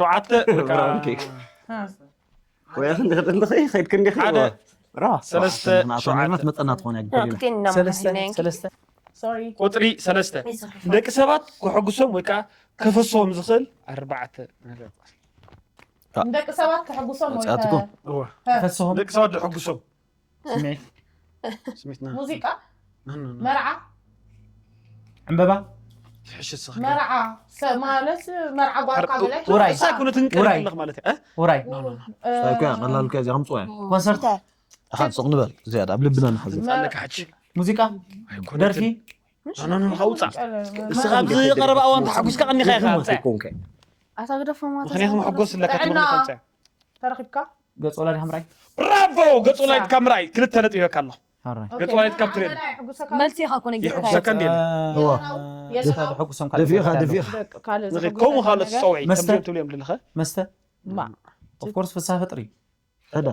ሸውዓተ ወይ ከዓ ብራውን ኬክ። እ። ወይ ክንዲ ክንዲ ኸይ ኸይድ ክንዲ ኸይ ሓደ ራ ሰለስተ ሸውዓተ ሸውዓተ መትመጠና ትኾን ያግል ክልቴን ኢና ሰለስተ መራሒና ሰለስተ ሶሪ ቁፅሪ ሰለስተ ንደቂ ሰባት ክሕጉሶም ወይ ከዓ ከፈስዎም ዝኽእል ኣርባዕተ ነገር ንደቂ ሰባት ከሕጉሶም ወይ መፅኣትኩም? እወ ከፈስዎም ደቂ ሰባት ዝሕጉሶም ስሜት ስሜትና ሙዚቃ ኖ፣ ኖ፣ ኖ። መርዓ ዕምበባ ትሕሽ ስኽ መርዓ ሰ- ማለት መርዓ ጓልካ ገለ ውራይ። እሳ ኩነት እንቀል ውራይ። ኣለኽ ማለት እ ውራይ ኖ፣ ኖ፣ ኖ። እ፣ ሳይኮ ቀላል ከዚ ኣምፅዋ ኮንሰርት ሓን ሱቕ ንበል ዝያዳ ኣብ ልብና ንሓዘ ኣለካ ሕጂ ሙዚቃ ኣይኮነትን። ደርፊ ኖ፣ ኖ፣ ኖ፣ ኖ፣ ውፃእ ቀለ- እስኻ ኣብዚ ቀረባ እዋን ተሓጒስካ ቀኒኻ ኢኻ ትምፅእ። ኣታ ግደፎ ማለት ምክንያቱ መሕጎስ ኣለካ ጥዕና። ትምፅእ። ተረኺብካ ገጽ ወላዲ ሓምራይ ብራቮ ገጽ ወላዲት ካብ ምርኣይ ክልተ ነጥብ ይበካ ኣሎ። ሓራይ ገጽ ወላዲት ካብ ትሪኦ ይሕጉሰካ መልሲ ኢኻ ኮነ ጌታ ይሕጉሰካ እንዲ የለና ደስታ ተሐጉሶም ካልእ ደፊኻ ተረዳድኦ። ደፊኻ ካልእ ንኸ ዘሐጉሰካ ከምኡ ካልኦት ነገር? ዝፀውዒ መስተ? ከምዚኦም ትብልዮም ዘለኸ መስተ ማ ኦፍኮርስ ፍስሃ ፈጥሪ ሕዳ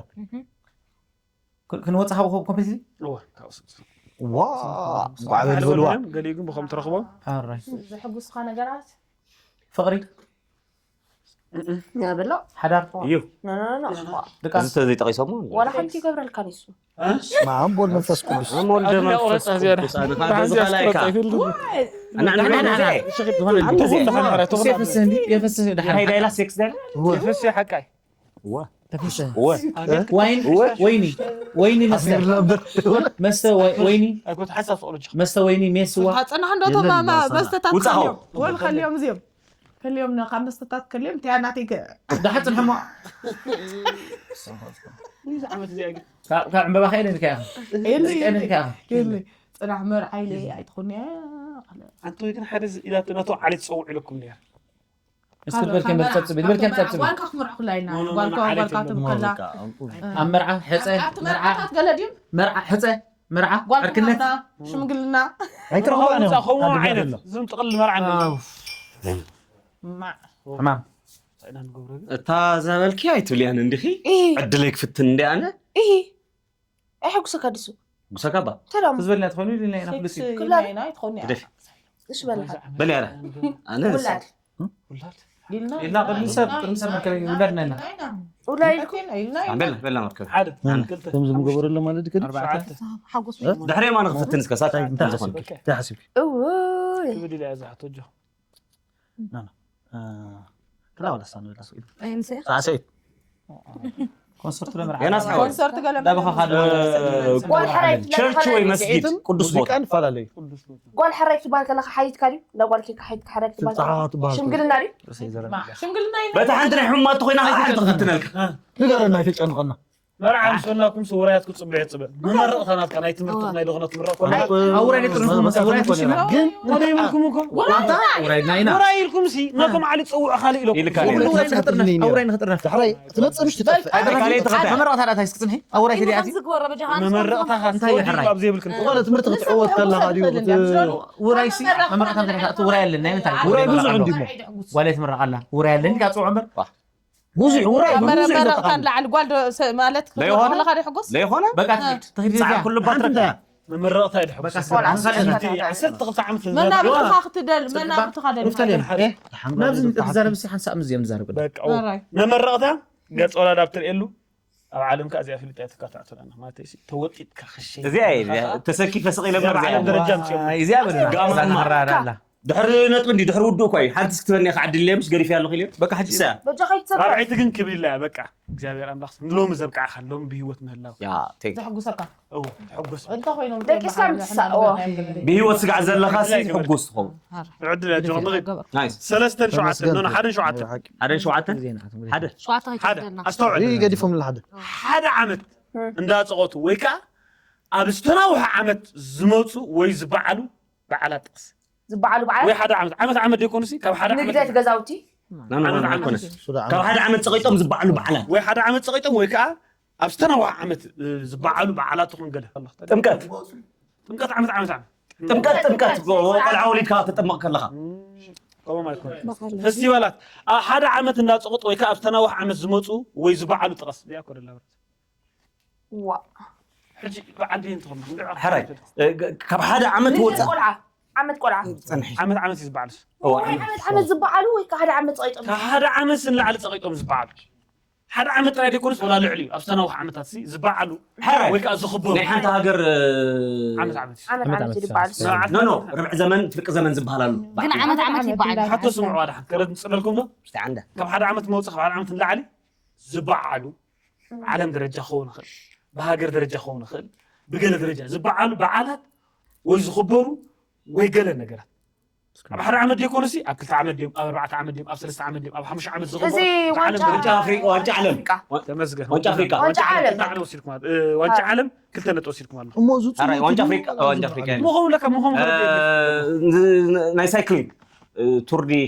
ክ- ክንወፅእ ካብ ኮምፕሊትሊ እወ ካብኡ ስቕ ዋ ጓዕበል ሓደ ዝብልዋ ወለዶም ገሊኡ ግን ብኸም ትረኽቦ ሓራይ ዘሐጉስካ ነገራት ፍቕሪ ናበሎ ሓዳር እዩ ድቃስ እዚ ተዘይጠቂሶሞ ዋላ ሓንቲ ይገብረልካ ንሱ ማም ቦል መንፈስ ቅዱስ ወልደ መንፈስ ቅዱስ ኣነ ካብ ዝኸላይካ ኣና ንዕና የፈስህ እንዲ የፈስህ ድሓር ሃይዳ ኢላ ሴክስ ዳይላ ፍስ ሓቃይ ተፈስህ ወ ዋይን ወይኒ ወይኒ መስተ መስተ ወይ- ወይኒ ኣይኮት ሓሳብ ፍቕሪ ጅ መስተ ወይኒ ሜስዋ ሓፀና እንዶ እቶም መስተታት ውፃ ከልዮም ወል ከልዮም እዚኦም ከልዮም ካብ መስተታት ከልዮም እንታይ ናተይ ዳሓት ፅንሕሞ እዚ ዓመት እዚኣ ግን ካብ ካብ ዕምበባ ከይደ ንከያ ከይደ ንከያ ጽናሕ መርዓይ ኢለ ኣይትኹን ኣንተ ወይ ግን ሓደ ኢላቶ ናቶ ዓሊ ትፀውዕ ኢለኩም ነር እስቲ በልከ መርፀብ ፅብል በልከ ጸብፅብ ጓልካ ክምርዕኹላ ኢና ጓልካ ጓልካ ትብከላ ኣብ መርዓ ሕፀ ኣብቲ መርዓ መርዓታት ገለ ድዩ መርዓ ሕፀ መርዓ ጓልካ ዕርክነት ሽምግልና ከምኡ ዓይነት ዝም ጥቕል መርዓ ማዕ ሕማም ንገብረ እታ ዘበልኪ ኣይትብልያን እንዲኺ ዕድለይ ክፍትን እንዲ ኣነ ኢሂ ኣይሐጉሰካ ድሱ ጉሰካባ ተዳሙ ዝበልና ትኾኑ ኢልና ኢና ክልሲ ክብላ- ኢና ይትኾኒ ግደፊ እሺ በልካ በል ያረ ኣነ ውላድ ኢልና ኢልና ቅድሚ ሰብ ቅድሚ ሰብ መርከብ ይውለድና ኢና ውላይ ኢልና በልና በልና መርከብ ሓደ ክልተ ከም ዝምገበረሎ ማለት ድከ ኣርባዕተ ሓጎስ ድሕሪ የማን ክፍትን እስከ ሳታይ እንታይ ዝኾን እንታይ ሓሲብኪ እውይ ክብድ ኢላ እያ ዝሓቶ ጆ ክላ ወላ ሳኑ ኢላ ስኢል ኣይምሰ ሳሰይት ኮንሰርት ለመርዓ ገና ሳወ ኮንሰርት ገለ ዳበኻ ሓደ ጓል ሕራይ ቸርች ወይ መስጊድ ቅዱስ ቦታ ሙዚቃ ንፈላለዩ ጓል ሕራይ ትበሃል ከለካ ሓይትካ ድዩ እንዳ ጓል ኬካ ሓይትካ ሕራይ ትበሃል ከለካ? ትብሃል ሽምግልና ድዩ ሽምግልና በታ ሓንቲ ናይ ሕማት ኮይና ሓንቲ ክፍትነልካ ንገረና ኣይተጨንቐና መርዓ ምስ በልናኩም ውራያት ክፅበ ይፅበ መመረቕታ ናትካ ናይ ትምህርቲ ናይ ዝኾነ ትምረቕ ኮላ ኣውራይ ጥርንፍ መሰውራይ ትሽና ግን ወደ ይብልኩም እኮ ኣውራይ ናይና ውራይ ኢልኩም ሲ ነቶም ዓሊ ፅውዕ ካልእ ኢለኩም ኢልካ ኣውራይ ንኽጥርነፍ ኣውራይ ንኽጥርነፍ ዳሕራይ ትመፅእ ምሽ ትጠፍእ ካልእ ተኸታ መመረቕታ ናታ ኣይስክፅንሒ ኣውራይ ተዲኣቲ ዝግበሮ በጃኻ መመረቕታ እንታይ ይሕራይ? ካብ ዘይብልክን ዝኾነ ትምህርቲ ክትዕወት ከለኻ ድዩ ውራይ ሲ መመረቕታ እንታይ ውራይ ኣለና እንታይ ውራይ ብዙሕ እንዲሞ ጓል ትምረቕ ኣላ ውራይ ኣለኒ ካብ ፅውዕ እምበር ብዙሕ ውራይ ብዙሕ መረመረቕታ ንላዕሊ ጓል ዶ- ሰ- ማለት ለይኾነ? ከለካ ዶ ይሕጎስ ለይኾነ በቃ ትኽድ ትኽድ ፀዓር ኩሉ ባትሪ በቃ እንታይ መመረቕታ ይድሕጉስ በቃ ስለ- ዓሰርተ ክልተ ዓመት መናብርትኻ ክትደል መናብርትኻ ደል ሩፍታ ሊዮን ናብዚ ተዛረብ ሲ ሓንሳእ ምስ እዮም ዝዛረብ ቅድም በቃ መመረቕታ ገፅ ወላድ ኣብ ትርእየሉ ኣብ ዓለም ከዓ እዚኣ ፍልጥ እያ ትካታተለና ማለት እዩ ተወጢጥካ ክሸ እዚኣ እየ ተሰኪፈ ስቕ ኢለ እዚኣ እምበር ብዓለም እዚኣ ደረጃ ኣምፅኦም እዚኣ በል ጋማ ጋማ መራራ ኣላ ድሕሪ ነጥቢ እንዲ ድሕሪ ውድእ እኳ እዩ ሓንቲ ክትበኒ ኢኻ ዓዲ ለምሽ ገዲፍ ያለኹ ኢልዮም በቃ ሕጂ እሳ በጃኻ ይትሰራ ራብዐይቲ ግን ክብል ኢላ በቃ እግዚኣብሔር ኣምላኽ ንሎሚ ዘብቃዕኻ ሎሚ ብህይወት ምህላው ያ ቴንክ ዘሕጉሰካ እዎ ተሐጎስ እንተ ኮይኖም ደቂስካ ምትሳእዎ ብህይወት ስጋዕ ዘለኻ ሲ ሕጉስ ትኸውን ዕድል ያጆ ንኺድ ናይስ ሰለስተን ሸውዓተን ኖ ሓደን ሸውዓተን ሓደን ሸውዓተን ሓደ ሸውዓተ ሓደ ከይትደልና ኣስተውዕል ይህ ገዲፎም ንሓደ ሓደ ዓመት እንዳፀቐቱ ወይ ከዓ ኣብ ዝተናውሐ ዓመት ዝመፁ ወይ ዝበዓሉ በዓላት ጥቕስ ዝበዓሉ በዓል ወይ ሓደ ዓመት ዓመት ዓመት ደይኮኑ ሲ ካብ ሓደ ዓመት ንግደት ገዛውቲ ናና ዓመት ናና ዓመት ኮነስ ካብ ሓደ ዓመት ፀቂጦም ዝበዓሉ በዓላት ወይ ሓደ ዓመት ፀቂጦም ወይ ከዓ ኣብ ዝተናውሐ ዓመት እ፣ ዝበዓሉ በዓላት ትኹን ገለ ጥምቀት ጥምቀት ዓመት ዓመት ዓመት ጥምቀት ጥምቀት ቆልዓ ወሊድካ ትጥመቕ ከለኻ ከምኡ ማለት ነው ፌስቲቫላት ኣብ ሓደ ዓመት እንዳፀቆጡ ወይ ከዓ ኣብ ዝተናውሐ ዓመት ዝመፁ ወይ ዝበዓሉ ጥቐስ እዚኣ እኮ ደላ ዋ ሕጂ በዓል ድየ እንትኾን ሕራይ እ፣ ካብ ሓደ ዓመት ንግደት ወፃእ ቆልዓ ዓመት ቆልዓ። ጸንሒ ዓመት ዓመት እዩ ዝበዓል። ኦ ወይ ዓመት ዓመት ዝበዓሉ ወይ ካብ ሓደ ዓመት ጸቂጦም ካብ ሓደ ዓመት ንላዕሊ ጸቂጦም ዝበዓሉ ሓደ ዓመት ጥራይ ደይኮኑስ ወላ ልዕሊ እዩ ኣብ ዝተናውሐ ዓመታት ሲ ዝበዓሉ ሕራይ ወይ ከዓ ዝኽበሩ ናይ ሓንቲ ሃገር ዓመት ዓመት እዩ። ዓመት ዓመት ዓመት ዓመት ዝበዓሉ ይበሃል። ኖ ኖ ርብዒ ዘመን ፍርቂ ዘመን ዝበሃል ኣሎ ግን ዓመት ዓመት ይበዓል ሓቶ ስምዑ ዋዳ ሓንቲ ከረድ ምፅለልኩም ዶ እስቲ ዓንዳ ካብ ሓደ ዓመት መውፅእ ካብ ሓደ ዓመት ንላዕሊ ዝበዓሉ ዓለም ደረጃ ክኸውን ይኽእል ብሃገር ደረጃ ክኸውን ይኽእል ብገለ ደረጃ ዝበዓሉ በዓላት ወይ ዝኽበሩ ወይ ገለ ነገራት ኣብ ሓደ ዓመት ደይኮኑ ሲ ኣብ ክልተ ዓመት ድዮም ኣብ ኣርባዕተ ዓመት ድዮም ኣብ ሰለስተ ዓመት ድዮም ኣብ ሓሙሽተ ዓመት ዝኽበሩ እዚ ብዓለም ዋንጫ ደረጃ ዋንጫ ኣፍሪቃ ዋንጫ ዓለም ተመስገን ዋንጫ ኣፍሪቃ። ዋንጫ ዓለም። ክልተ ዓመት ወሲድኩም ኣሎ እ፣ ዋንጫ ዓለም ክልተ ነጥቢ ወሲድኩም ኣሎ እሞ እዚ ኣራይ ዋንጫ ኣፍሪቃ ዋንጫ ኣፍሪቃ የለን። ምኸው ለካ ምኸው እ፣ ን- ናይ ሳይክሊንግ እ፣ ቱር ዲ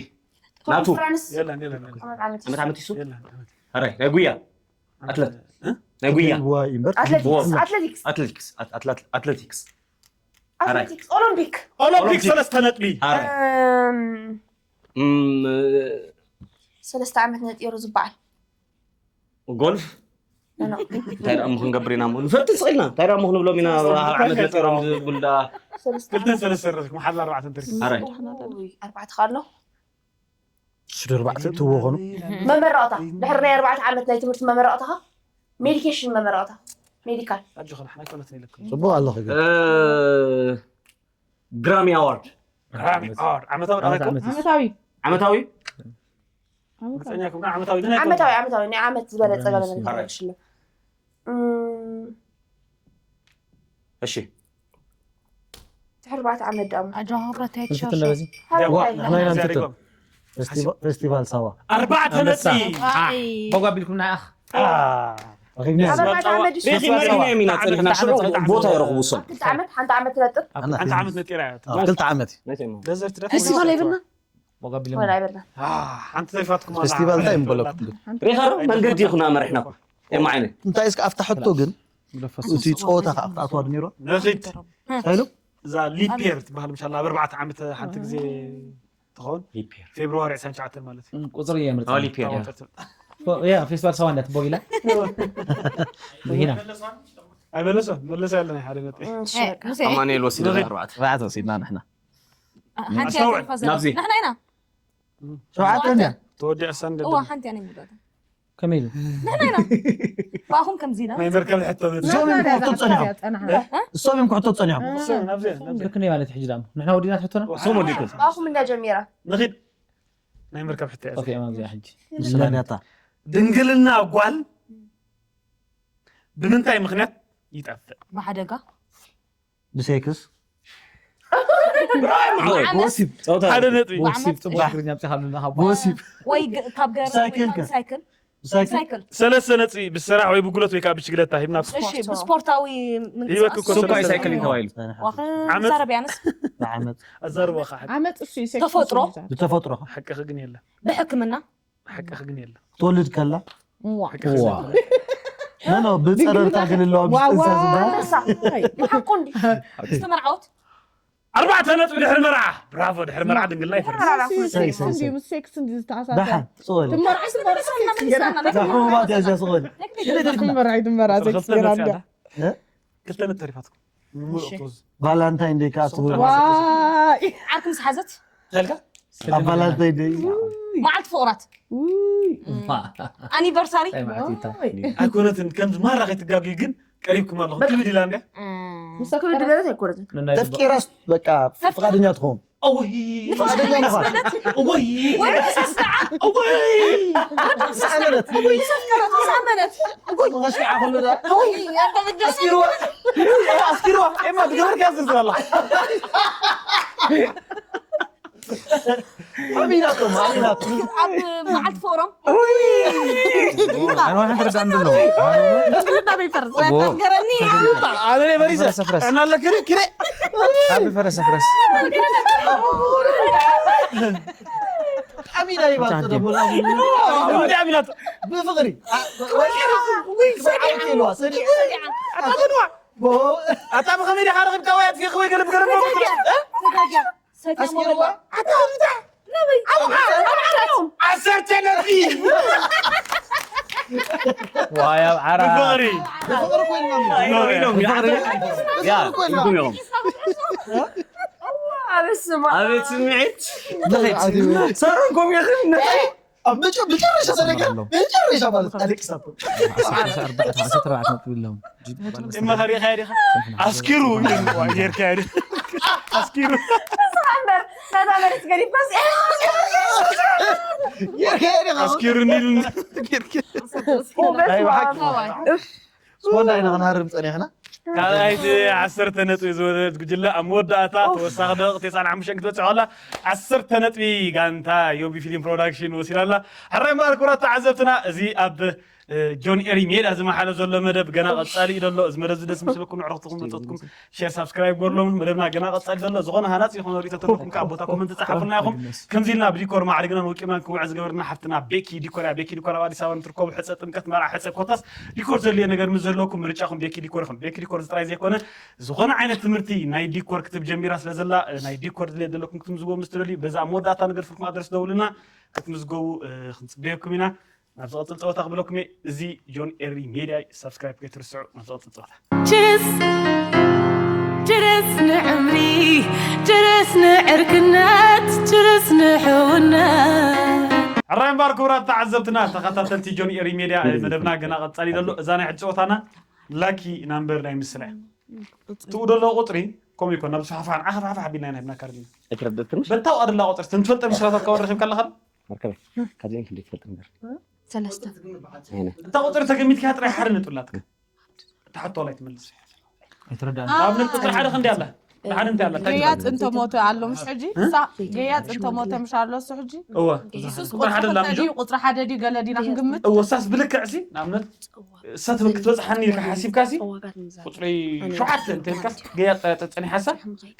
ናቱ ፍራንስ የለን የለን የለን ዓመት ዓመት ዓመት ዓመት ይሱ የለን ኣራይ ናይ ጉያ ኣትለት ናይ ጉያ ዋይ እምበር ኣትሌቲክስ ዋ- ኣትሌቲክስ ኣትሌቲክስ ኣት- ኣትላት- ኣትሌቲክስ ኣትሌቲክስ ኦሎምፒክ ኦሎምፒክ ሰለስተ ነጥቢ ኣራይ እም፣ እም፣ ሰለስተ ዓመት ነጢሩ ዝበዓል ጎልፍ ኖ፣ ኖ። እንታይ ደኣ ክንገብር ኢና እሞ ንፈልጥ ስቕ ኢልና እንታይ ደኣ ክንብሎም ኢና ኣብ ዓመት ነጢሮም ዝብሉ ደኣ ሰለስተ ክልተን ሰለስተ ረዚኩም ሓላ ኣርባዕተን ተሪፉ ኣራይ ውይ፣ ኣርባዕተ ካሎ ሽዱርባዕተ እትዎ ኾኑ መመረቕታ ድሕሪ ናይ ኣርባዕተ ዓመት ናይ ትምህርቲ መመረቕታኻ ሜዲኬሽን መመረቕታ ሜዲካል ኣጆኹም ሓና ኣይኮነትን ኢለኩም ጽቡቕ ኣለኹ ግን እ፣ ግራሚ ኣዋርድ ግራሚ ኣዋርድ ዓመታዊ ዓመት ዳረኩም ዓመት ዓመታዊ ዓመታዊ መፀኛ ክብና ዓመታዊ ግን ዓመታዊ ኣይኮነን ዓመታዊ ናይ ዓመት ዝበለፀ ገለ ሓራይ። ነገር ሽልም እም፣ እሺ ትሕርባት ዓመት ዳሞ ኣጆኻ ክረተየት ክንፍትን ነበዚ ሃረታይ ዋ፣ ንሕና ኢና እዚኣ ንፍትን። ደገም። ፌስቲቫ- ፌስቲቫል ሳዋ ኣርባዕተ ነጥቢ ቦግ ኣቢልኩም ናይ ኣኽ ረኺብና ኣብ ኣርባዕተ ዓመት ድዩ ሬኺ መሪሕና ኢና ፀኒሕና ሽዑ ቦታ ይረኽቡ እሶም ክልተ ዓመት ሓንቲ ዓመት ትነጥብ ሓንቲ ዓመት ነጢራ እያ ኣብ ክልተ ዓመት እዩ ደዘርት ፌስቲቫል ኣይብልና ቦግ ኣቢሎም ወላ ኣይበልና ሓንቲ ተሪፋትኩም ኣላ። ፌስቲቫል እንታይ እምበለኩም ሬኻ መንገዲ ይኹና መሪሕናኩም የማዓይነ እንታይ እስከ ኣብታ ሕቶ ግን እቲ ፀወታ ከዓ ክትኣትዋ ድኒሮ ንኺድ እንታይ ኢሉ እዛ ሊፔር ትበሃል ምሻላ ኣብ ኣርባዕተ ዓመት ሓንቲ ግዜ ትኸውን ፌብርዋሪ ዕስራን ትሽዓተን ማለት እዩ ቁፅሪ የምርፅ ሊፔር ያ ፌስቲቫል ሰባ እንዳት ቦጊላ ሂና ኣይመለሶ መለሰ ያለ ናይ ሓደ ነጥቢ ኣማኑኤል ወሲደ ኣርባዕተ ኣርባዕተ ወሲድና ንሕና ሓንቲ ኣስተውዕል፣ እያ ዘርፋ ዘላ። ናብዚ። ንሕና ኢና ሸውዓተ እንድያ ተወዲዐ ሳንደ እዋ ሓንቲ እያ ናይ ምውዳታ ከመይ ኢሉ ንሕና ኢና ብኣኹም ከምዚ ኢና ናይ መርከብ ሕቶ መፂ እሶም እዮም ክሕቶ ፀኒሖም እሶም እዮም ክሕቶ ፀኒሖም ናብዚ ናብዚ ልክነይ ማለት ሕጂ ዳሞ ንሕና ወዲና ትሕቶና እሶም ወዲኩም ብኣኹም እንዳ ጀሚራ ንኺድ ናይ መርከብ ሕቶ እያ ጠፊኦም ኣብዚኣ ሕጂ ስላድያታ ድንግልና ጓል ብምንታይ ምክንያት ይጠፍእ ብሓደጋ ብሴክስ ወሲብ ፀውታ ሓደ ነጥቢ ወሲብ ፅቡቅ ትግርኛ ኣምፂኻሉና ካብ ወሲብ ወይ ግ- ካብ ገር ብሳይክል ከ? ሳይክል ብሳይክል ሳይክል ሰለስተ ነጥቢ ብስራሕ ወይ ብጉልበት ወይ ከዓ ብሽግለታ ሂብና እሺ ብስፖርታዊ ህይወት እኮ ሱቃይ ሳይክል እዩ ተባሂሉ ዋኸ ዓመት- ሰረብያንስ ኣዛርቦ ከዓ ሓቂ ዓመት እሱ እዩ ሴክስ ተፈጥሮ። ዝዛረብ። ብተፈጥሮ ሓቂ ግን የለን ብሕክምና ሓቂ ግን የለን ክትወልድ ከላ ዋ ሓቂ ግን የለን። ኖ ኖ ብፀረርታ ግን ኣለዋ ዋ ዋ ብፅንሳ ዝበሃል ብሓቁ እንዲ ዝተመርዓወት ኣርባዕተ ነጥቢ ድሕሪ መርዓ ብራቮ ድሕሪ መርዓ ድንግልና ይፈርስ ሰይ፣ ሰይ፣ ሰይ። ምስ ሴክስ እንዲ ዝተኣሳሰ ደሓን ስቕ በል ትመርዓ ትመርዓ ዛሕሩባት እያ እዚኣ ስቕ በል ትመርዓ ትመርዓ ሴክስ ገይራ እንዲያ ክልተ ነጥቢ ተሪፋትኩም ምሉእ ቶዝ ቫላንታይን ደይ ከዓ ትህብ ዋይ ዓርኪ ምስ ሓዘት ተልካ ኣብ ቫላንታይን ደይ መዓልቲ ፍቕራት ውይ ኣኒቨርሳሪ ኣይኮነትን ከምዚ ማራ ከይትጋግዩ ግን ቀሪብኩም ኣለኹም ክብድ ኢላ እንድያ ምስ ክብድ በለት ኣይኮነትን ተፍቂራስ በቃ ፍቃደኛ ትኸውን እወይ ፍቃደኛ ምዃን እወይ ወይ ተሰስዓ እወይ ዝኣመነት ወይ ተሰፍቀረት ተሳመነት መሽዓ ከሎ ኣስኪርዋ ኣስኪርዋ ኤማ ትገበርካ ዝርዝር ኣላ ኣሚናቶም ኣሚናቶም ኣብ መዓልቲ ፍቕሮም ኣነ ዋን ሕንድረድ ኣንድ ኣለዎ ትውልዳ በይፈርስ ገረኒ ኣነ በሪሰ እና ኣለክሪ ክረ ኣብ ፈረሰ ፍረስ ኣሚና ይባል ተደቦላ እንዲ ኣሚናት ብፍቕሪ ኣታ ብኸመይ ዲኻ ረኺብካ ወይ ኣጥፊእኺ ወይ ገለ ብገለ ኣስኪርዋ ዓሰርተ ነጥቢ ዋይ ኣብ ዓራ ብፍቕሪ ብፍቕሪ ኮይንና ኢሎም ኢሎም ያ ትርጉም እዮም ስማ። ኣቤት ስምዒት። እንታይ ዓዲ እዩ? ሳሮን ኮም ያኽል እንታይ? ኣብ መጨ-፣ መጨረሻ ሰደጋ፣ መጨረሻ ማለት ኣደቂሳቶ። ዓሰርተ ኣርባዕተ፣ ዓሰርተ ኣርባዕተ ነጥቢ ኣለዎም። እማ ኸሪእኻ ዲኻ? ኣስኪሩ ጌርካ ዲኻ? ኣስኪሩ። እዛ እምበር፣ ነታ መሬት ገዲፋስ። ኣስኪሩ ኒል ጌርካ። ኦ፣ በስመ ኣብ። ናይ ብሓቂ። እፍ። ስፖንዳ ኢና ክንሃርም ጸኒሕና። ካልኣይቲ ዓሰርተ ነጥቢ ዝወሰደት ጉጅለ ኣብ መወዳእታ ተወሳኺ ደቂቕ ተስዓን ሓሙሽተን ክትበጽሕ ከላ ዓሰርተ ነጥቢ ጋንታ ዮቢ ፊልም ፕሮዳክሽን ወሲዳ ኣላ። ሕራይ እምበኣር ክቡራት ተዓዘብትና፣ እዚ ኣብ፣ እ፣ ጆን ኤሪ ሜዳ ዝመሓለ ዘሎ መደብ ገና ቀጻሊ እዩ ዘሎ። እዚ መደብ እዚ ደስ ምስልኩም፣ ኣዕሩኽትኩም፣ መጸትኩም ሼር፣ ሳብስክራይብ ገርሎም። መደብና ገና ቀጻሊ ዘሎ። ዝኾነ ሃናጺ ዝኾነ ርእይቶ ተለኩም ከኣ ቦታ ኮመንት ጸሓፉልና ኢኹም። ከምዚ ኢልና ብዲኮር ማዕሪግናን ወቂብናን ክውዕ ዝገበርና ሓፍትና ቤኪ ዲኮር እያ። ቤኪ ዲኮር ኣብ ኣዲስ ኣበባ ንትርከቡ ሕጸ ጥምቀት፣ መርዓ፣ ሕጸ ኮታስ ዲኮር ዘድልዮ ነገር ምስ ዘለኩም ምርጫኹም ቤኪ ዲኮር ይኹን። ቤኪ ዲኮር እዚ ጥራይ ዘይኮነ ዝኾነ ዓይነት ትምህርቲ ናይ ዲኮር ክትብ ጀሚራ ስለ ዘላ፣ እ፣ ናይ ዲኮር ድሌት ዘለኩም ክትምዝገቡ ምስ ትደልዩ በዛ ኣብ መወዳእታ ንገድፈልኩም ኣድረስ ደውልና ክትምዝገቡ፣ እ፣ ክንጽበየኩም ኢና። ናብ ዝቐጽል ጸወታ ክብለኩም እየ። እዚ ጆን ኤሪ ሜድያ እዩ። ሳብስክራይብ ከይትርስዑ። ናብ ዝቐጽል ጸወታ። ችርስ፣ ችርስ ንዕምሪ፣ ችርስ ንዕርክነት፣ ችርስ ንሕውነት። ሕራይ እምበኣር ክቡራት ተዓዘብትና፣ ተኸታተልቲ ጆን ኤሪ ሜድያ፣ መደብና ገና ቀጻሊ ዘሎ። እዛ ናይ ሕጂ ጸወታና ላኪ ናምበር ናይ ምስላ እያ። ትኡ ደሎ ቁጽሪ ከምኡ ይኮን፣ ናብ ዝፋሕፋሕን ዓኽፋሕፋሕ ኣቢልና ኢና ሂብና ካርድና። ኣይተረድእክንሽ? በታ ውኣ ደላ ቁጽሪ፣ ትንትፈልጠ ምስላታት ካብ ረኺብካ ኣለኻ ዶ? መርከበይ፣ ካብዚአን ክንደይ ትፈልጥ ነበር? ሰለስተ። ኣይነ። እታ ቁጽሪ ተገሚትካ ጥራይ ሓደ ነጥቢ ኣላትካ። እታ ሕቶ ላይ ትመልስ። ኣይተረዳእን። ንኣብነት ቁጽሪ ሓደ ክንደይ ኣላ? ሓደ እንታይ ኣላ? እንታይ ገያጽ ትፈልጥ? እንተ ሞተ ኣሎ፣ ምስ ሕጂ? እ? ሳ-፣ ገያጽ እንተ ሞተ፣ ምሽ ኣሎ፣ እሱ ሕጂ? እወ። ኢየሱስ ቁጽሪ ቁጽሪ ሓደ ኣላ፣ ክልተ ምሽ? ድዩ? ቁጽሪ ሓደ ድዩ? ገለ ዲና ክንግምት? እወ፣ ሳስ ብልክዕ ሲ፣ ንኣብነት፣ እሳ ትበ-፣ ክትበጽሓኒ ኢልካ ሓሲብካ ሲ፣ ቁጽሪ ሸውዓተ እንተ ኢልካ፣ ገያጽ ጸ-፣ ጸ-፣ ጸኒሓሳ፣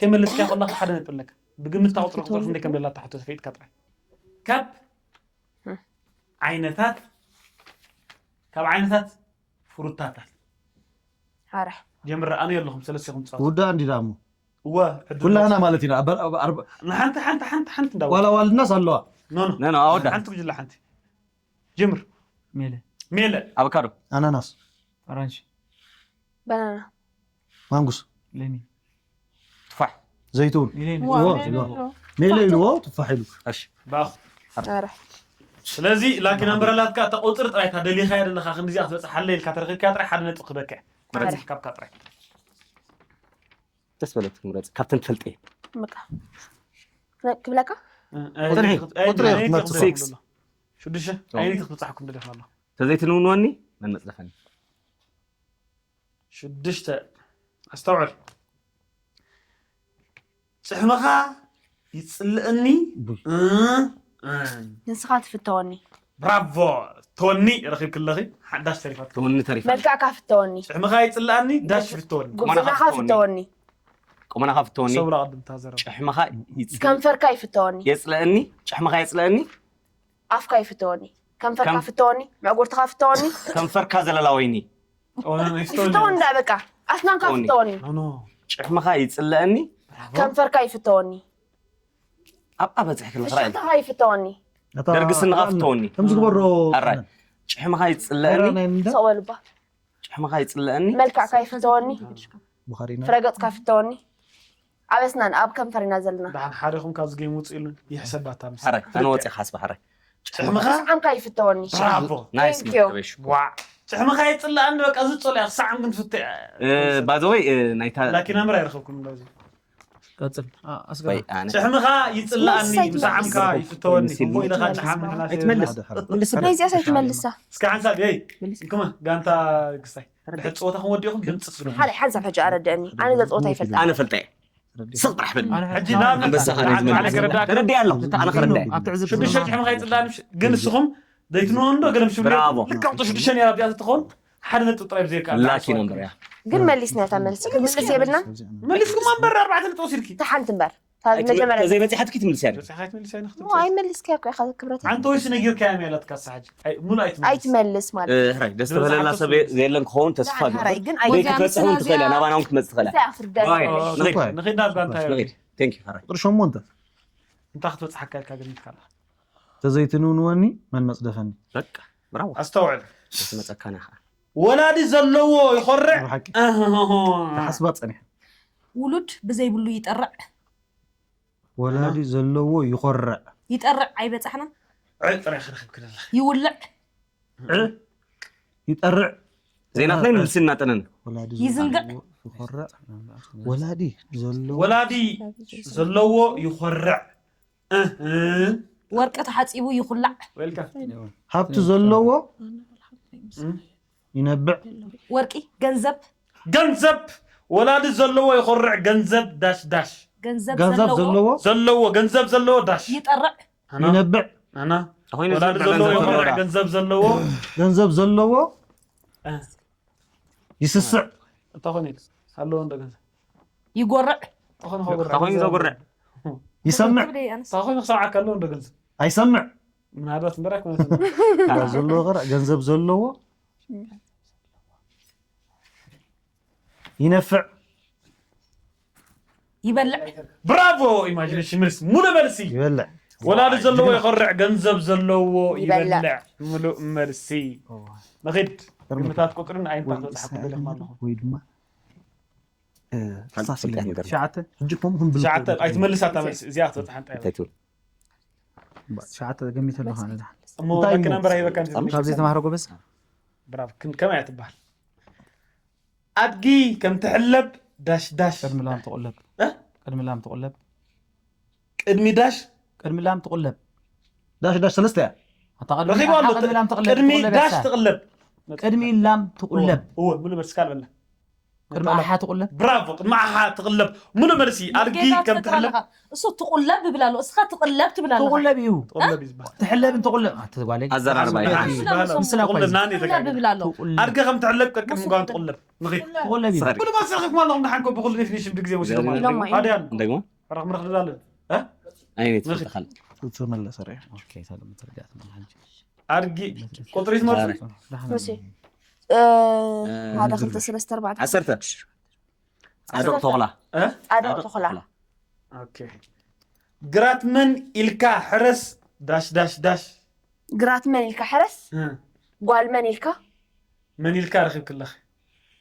ከይመለስካ ከለኻ ሓደ ነጥቢ ኣለካ። ብግምት እታ ቁጽሪ ቁጽሪ ክንደይ ከም ዘላ እታ ሕቶ ተፈይጥካ ጥራይ። ካብ ዓይነታት፣ ካብ ዓይነታት ፍሩታታት። ሓራሕ። ጀምር፣ ኣነ የለኹም፣ ሰለስቲኹም ትጻወቱ። ውዳ እንዲ ዳሞ። እወ፣ ዕድል ኩላህና ወስድ። ማለት ኢና። ኣበ-፣ ኣበ-፣ ኣርባ-፣ ንሓንቲ፣ ሓንቲ፣ ሓንቲ፣ ሓንቲ እንዳወ-፣ ዋላ ዋልድናስ ኣለዋ። ኖ፣ ኖ። ኖ፣ ኖ፣ ኣወዳ። ሓንቲ ጉጅለ ሓንቲ። ጀምር። ሜለ። ሜለ። ኣቮካዶ። ኣናናስ። ኣራንሺ። ባናና። ማንጉስ። ለሚን። ቱፋሕ። ዘይቱን። ሚሌን። ዋ፣ ዋ። ሜለ ኢልዎ፣ ቱፋሕ ኢሉ። እሺ። ባኹ። ኣረ። ስለዚ ላኪ ናምበር ኣላትካ፣ እታ ቁጽሪ ጥራይ እታ ደሊኻያ ዘለኻ ክንዲዚኣ ክትበጽሓለይ ኢልካ ተረኺብካያ ጥራይ ሓደ ነጥቢ ክበካ። ምረጽ። ሓደ ካብካ ጥራይ። ደስ በለትክ ምረጽ። ካብተን ትፈልጥየ። በቃ። ክብለካ? እ፣ እ፣ ቁጽሪ፣ እ፣ ቁጽሪ እ፣ ክትመርጽ። እ፣ ሲክስ። ሽዱሽተ። ኦ። ኣይነት ክትበጽሓኩም ደሊኻ ኣሎ። ተዘይትንውንወኒ መን መጽደፈኒ። ሽዱሽተ። ኣስተውዕል። ጭሕምኻ ይጽልእኒ። ቡይ። እ፣ እ። ንስኻ ትፍተወኒ። ብራቮ። ቶኒ ረኺብክለኺ። ሓዳሽ ተሪፋት። ቶኒ ተሪፋ። መልክዕካ ፍተወኒ። ጭሕምኻ ይጽልኣኒ፣ ዳሽ ፍተወኒ። ቁመናኻ ጉብዝናኻ ፍተወኒ። ፍተወኒ። ቁመናኻ ፍተወኒ። ሰብላ ቅድም ታዘረባ። ጭሕምኻ ይጽ-፣ ከንፈርካ ይፍተወኒ። የጽልአኒ፣ ጭሕምኻ የጽልአኒ። ኣፍካ ይፍተወኒ። ከንፈርካ ከም ፍተወኒ። መዕጉርትኻ ፍተወኒ። ከንፈርካ ዘለላ ወይኒ። ኦ፣ ኖ፣ ኖ፣ ይፍተወኒ። ይፍተወኒ እንዳ በቃ። ኣስናንካ ፍተወኒ። ፍተወኒ። ኖ፣ ኖ። ጭሕምኻ ይጽልአኒ። ብራቮ። ከንፈርካ ይፍተወኒ። ኣብኣ በጺሕክኒ ክራይ። ፍሽኽታኻ ይፍተወኒ። እታ ደርጊ ስንኻ ኣላ ፍተወኒ። ከም ዝግበሮ ኣራይ። ጭሕምኻ ይጽልአኒ። ኣራ ናይ ምንዳ? ሰቕ በሉባ። ጭሕምኻ ይጽልአኒ። መልክዕካ ይፍተወኒ። ቡኻሪና። ፍረገጽካ ይፍተወኒ። ኣብ ኣስናን ኣብ ከንፈር ኢና ዘለና። ደሓን ሓደ ኹም ካብዚ ጌም ውጽእ ኢሉን ይሕሰባታ ምስ። ሓራይ፣ ኣነ ወጺእ ክሓስባ ሓራይ። ጭሕምኻ? ጭሕምካ ይፍተወኒ። ብራቮ። ናይስ፣ Thank you። መርከበይ ሽኮር። ዋዕ። ጭሕምኻ ይጽልኣኒ፣ በቃ ዝጽልያ ክሳዕ ክንፍተ። እ፣ by the way፣ እ፣ ናይታ ላኪ ናምበር ኣይረኸብኩን፣ by the way። ቀጽል። አ፣ ኣስገራ። ወይ ኣነ። ጭሕምኻ ይጽልኣኒ፣ መልስ ኣይትመልስ። ምሳዓምካ ይፍተወኒ። መልስ እሞ ኢለኻ ጭሓም ምሕናሽ ኣይትመልስ። የብልካ። መልስ። ናይ እዚኣስ ኣይትመልሳ። እስከ ሓንሳብ፣ ሄይ፣ መልስ። እንኩመ፣ ጋንታ ግስታይ። ድሕሪ ጸወታ ክንወዲኹም ድምጺ ስምዑ። ሓደ ሓንሳብ ሕጂ ኣረድእኒ። ኣነ እዛ ጸወታ ኣይፈልጣ። ኣነ ፈልጠ። ስቕ ጥራሕ በል። ኣነ ሕጂ ሕጂ ንኣብነት ኣንበሳ ኣነ ኣነ ዝመልስ። ክረዳእካ። ተረዲኣ ኣለኹ። ኣነ ኣነ ክረዳእ። ሽዱሽተ ጭሕምኻ ይጽልኣኒ፣ ግን ንስኹም ዘይትንወ እንዶ ገለ ምሽ ብራቮ። ልክዕ ቁጽሪ ሽዱሽተ ነይራ እዚኣ ትኸውን፣ ሓደ ነጥቢ ጥራይ ብዘይካ ላኪ ነምበር እያ። ግን መሊስና እታ መልሲ። ክንምልስ የብልና? መሊስኩም እምበር ኣርባዕተ ነጥቢ ወሲድኪ። እታ ሓንቲ እምበር። እታ ኣይ፣ መጀመርያ። ዘይበጺሓትኪ ትምልስያ ዶ? በጺሓ ኣይትመልስያ ንኽትምልስያ። ሞ ኣይመልስካያ እኮ ኢኻ ክብረት። ሓንቲ ወይስ ነጊርካያ እያ ኢላትካ እሳ ሕጂ? ኣይ፣ ሙሉ ኣይትመልስ። ኣይትመልስ ማለት። እ፣ ሕራይ፣ ደስ ዝበለላ ሰብ የለን ክኸውን ተስፋ ንሓራይ ገይሩ። ግን ወይ ኣይትመልስ። ክትበጽሕ እውን ትኽእል እያ፣ ናባና እውን ክትመጽእ ትኽእል እያ። እንታይ ኣፍርደን? ዋይ፣ ኦኬ፣ ንኺድ። ንኺድ ናብ ጋንታ ንኺድ። ዮኒ። Thank you፣ ሕራይ። ቁጥሪ ሸሞንተ። እንታይ ክትበጽሓካ ኢልካ ገሚትካ ኣለኻ? ተዘይትንውንወኒ መን መጽደፈኒ? በቃ፣ ብራቮ። ኣስተውዕል። ዝመጸካና ኢኻ። ወላዲ ዘለዎ ይኾርዕ። ብሓቂ። ኣህህህ። ተሓስባ ጸኒሐ። ውሉድ ብዘይብሉ ይጠርዕ። ወላዲ ዘለዎ ይኾርዕ። ይጠርዕ ኣይበጻሕናን። ዕ ጥራይ ክረኽብ ክደላ ይውልዕ። ዕ ይጠርዕ። ዜናትና ይምልስና ጠነን ወላዲ ይዝንግዕ። ይኾርዕ። ወላዲ ዘለዎ ወላዲ ዘለዎ ይኾርዕ። እህ፣ ወርቂ ተሓጺቡ ይኹላዕ። ወልካ ሃብቲ ዘለዎ ይነብዕ። ወርቂ ገንዘብ ገንዘብ ወላዲ ዘለዎ ይኾርዕ። ገንዘብ ዳሽ ዳሽ ገንዘብ ገንዘብ ዘለዎ ዘለዎ ዘለዎ ገንዘብ ዘለዎ ዳሽ ይጠርዕ። ኣና ይነብዕ። ኣና ኮይኑ ወላዲ ዝነብዕ ዘለዎ ገንዘብ ይኾርዕ። ይነብዕ። ገንዘብ ዘለዎ ገንዘብ ዘለዎ እ፣ ይስስዕ። እንታይ ኮይኑ ኢሉ ኣለዎ እንዶ ገንዘብ ይጎርዕ። እንታይ ኮይኑ ከጉርዕ እንታይ ኮይኑ ዘጉርዕ ይሰምዕ። እንታይ ኮይኑ ክሰምዓካ ኣለዎ እንዶ ገንዘብ ኣይሰምዕ። ምናልባት እምበር ኣይኮነት ዘለዎ ኸ ገንዘብ ዘለዎ ይነፍዕ። ይበልዕ። ብራቮ። ኢማጂኔሽን ምልስ ሙሉ መልሲ። ይበልዕ። ወላዲ ዘለዎ ይኾርዕ። ገንዘብ ዘለዎ ይበልዕ። ይበልዕ። ሙሉእ መልሲ። ንኺድ ግምታት ቁፅርን ኣይንታት በፃሕኩ ደለኹም ኣለኹም ወይ ድማ እ፣ ክሳስ ኢለ ነበር። ትሽዓተ ሕጂ ከምኡ ክንብል ትሽዓተ ከሎ ኣይትመልሳ እታ መልሲ እዚኣ ትበፅሓ እንታይ እንታይ ትብል ትሽዓተ ገሚተ ኣለኹ ኣነ። እሞ እንታይ በቂ እሞ? ነበር ኣይበካን ካብ ዘይተማህረ ጎበዝ ብራቭ ክን ከመይ እያ ትበሃል ኣድጊ ከም ትሕለብ ዳሽ ዳሽ ቅድሚ ላም ትቁለብ እ? ቅድሚ ላም ትቁለብ ቅድሚ ዳሽ ቅድሚ ላም ትቁለብ ዳሽ ዳሽ ሰለስተ እያ። ኣታ ቅድሚ ረኺቡ ኣሎ ቅድሚ ላም ትቁለብ ቅድሚ ትቁለብ ዳሽ ያሳ። ትቕለብ ቅድሚ ላም ትቁለብ እወ ሙሉ መልሲ ካልበልና ቅድሚ ኣሓ ትቁለብ ብራቮ ቅድሚ ኣሓ ትቕለብ ሙሉ መልሲ ኣድጊ ጌጋ ከም ትፈጥር ትሕለብ ኣለኻ። እሱ ትቁለብ ብላ ኣሎ እስኻ ትቕለብ ትብል ኣለኻ። ትቁለብ እዩ ትቕለብ እዩ ዝበሃል ትሕለብን ትቁለብ ኣትጓለይ ኣዘራርባ እዩ። ትቕለብ ምስላ ትቕለብ ኮይኑ። ናኒ ትቕለብ ተጋግዩ ብላ ኣሎ። ትቁለብ ኣድጊ ከም ትሕለብ ቅድሚ ጓን ትቕለብ ንኺድ ትቁለብ እዩ ኩሉ ማስረኺ ክማለኹም ንሓንኮ ብኩሉ ዴፊኒሽን ብግዜ ወሲዶም ኢሎም ኣለዉ እዮም። ኣድያን ረኽ ምረኽ ንዳለን ኣይነት ትፈልጥኻል ተመለሰ ርያ ኦኬ ሰለሙ ተረዳት ነው አንቺ ኣድጊ ቁፅሪ ትመርፁ መሲ ሓደ ክልተ ሰለስተ ኣርባዕተ ዓሰርተ ጻድቕ ተኹላ ጻድቕ ተኹላ ኦኬ ግራት መን ኢልካ ሕረስ ዳሽ ዳሽ ዳሽ ግራት መን ኢልካ ሕረስ እ፣ ጓል መን ኢልካ መን ኢልካ ረኺብክለኽ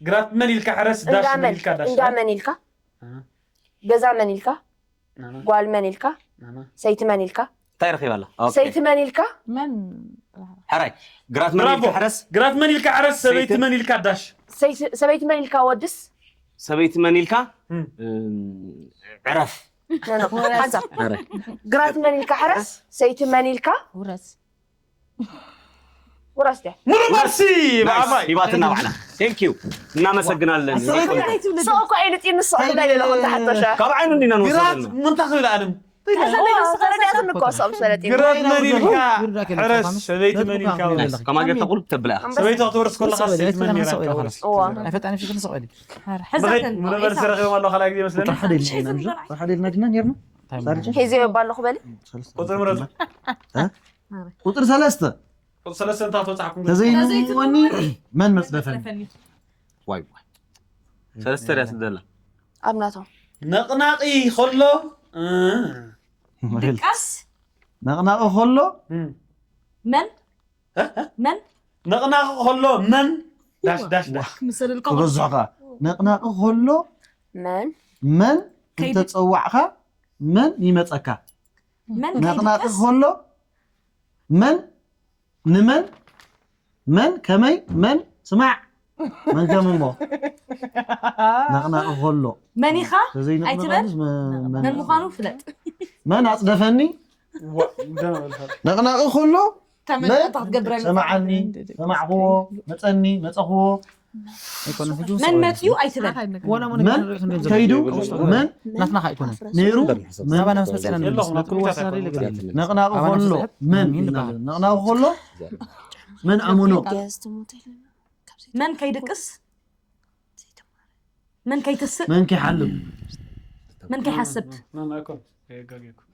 ግራት መን ኢልካ ሕረስ ዳሽ እንዳ መን መን ኢልካ ዳሽ እንዳ መን ኢልካ እ፣ ገዛ መን ኢልካ ናና። ጓል መን ኢልካ ናና። ሰይቲ መን ኢልካ እንታይ ረኺባ ኣላ ኦኬ። ሰይቲ መን ኢልካ መን ሕራይ ግራት መን ብራቮ ኢልካ ሕረስ ግራት መን ኢልካ ሕረስ ሰበይቲ ሰይቲ- መን ኢልካ ዳሽ ሰይቲ- ሰበይቲ መን ኢልካ ወድስ ሰበይቲ መን ኢልካ እም። እም፣ ዕረፍ ኖ፣ ኖ፣ ሓንሳብ ሕራይ ግራት መን ኢልካ ሕረስ ሰይቲ መን ኢልካ ውረስ ውረስ ድያ ሙሉ መልሲ ብኣባይ ሂባትና ባዕላ ቴንክ ዩ እናመሰግናለን ስቕ እኮ ኢሉ ጢ ንስቕ ክብላ ኢለ ኣለኹ እንተ ሓተሻ ካብ ዓይኑ እንዲና ግራት ንወሰደልና ምንታ ክብል ኣለም ተረዲኣትኒ እኮ ሰብ ሰለጢ ግራት መን ኢልካ ግራት ሕረስ ከማን ሰበይቲ መን ኢልካ ወርስ ከማን ጌርካ ቁልፍ ተብላ ኢኻ ሰበይቲ ክትወርስ ከለኻ ሰይቲ መን ኢልካ ሰበ ወርስ ሰበ ሕዛተን ሙሉ መልሲ ረኺቦም ኣሎ ካልኣይ ግዜ መስለኒ ቁጥሪ ሓደ ኢልና ኢና እንጂ ቁጥሪ ሓደ ኢልና ድና ነርና ሒዘዮ ባለኹ በሊ ቁፅሪ ምረፁ ቁፅሪ ሰለስተ ቁፅሪ ሰለስተ እንታይ ክትበፅሓኩም ተዘይንወኒ መን መፅደፈኒ ዋይ ዋይ ሰለስተ ርያ ስደላ ኣብ ናቶም ነቕናቒ ከሎ እ፣ ድቃስ ነቕናቒ ከሎ እም። መን መን ነቕናቒ ከሎ መን ዳሽ ዳሽ ዳሽ ክምሰልልካ ክበዝሖ ከዓ ነቕናቒ ከሎ መን መን ከይድ- እንተፀዋዕካ መን ይመፀካ መን ነቕናቒ ከይድቅስ ከሎ መን ንመን መን ከመይ መን ስማዕ መን ከም እሞ ነቕናቒ ከሎ መን ኢኻ ተዘይንቕንቐንስ ኣይትበል። መ- መን- መን ምዃኑ ፍለጥ። መን ኣፅደፈኒ ዋ፣ እንደነበልካ። ነቕናቒ ከሎ ተመን መን እንታይ ክትገብረኒ? ሰማዓኒ ሰማዕክዎ መፀኒ መፀኽዎ ኣይኮነን ሕጂ መን መፅዩ ኣይትበል። ወላ ሞኒ መን ክንሪኦም ዘለና ከይዱ ውሽጡ መን ናትና ከኣ ኣይኮነን ነይሩ መን ናባና ምስ መፅና የለኹም፣ ናብ ኮምፒውተር ስለለ ኣይኮነን። ገለ የለን። ነቕናቒ ኣባና ከሎ ምስ መን መን ኢና ይበሃል? ነቕናቒ ከሎ መን ኣምኖ መን ከይድቅስ መን ከይትስእ መን ከይሓልም መን ከይሓስብ መን ኣይኮን፣ የጋግየኩም።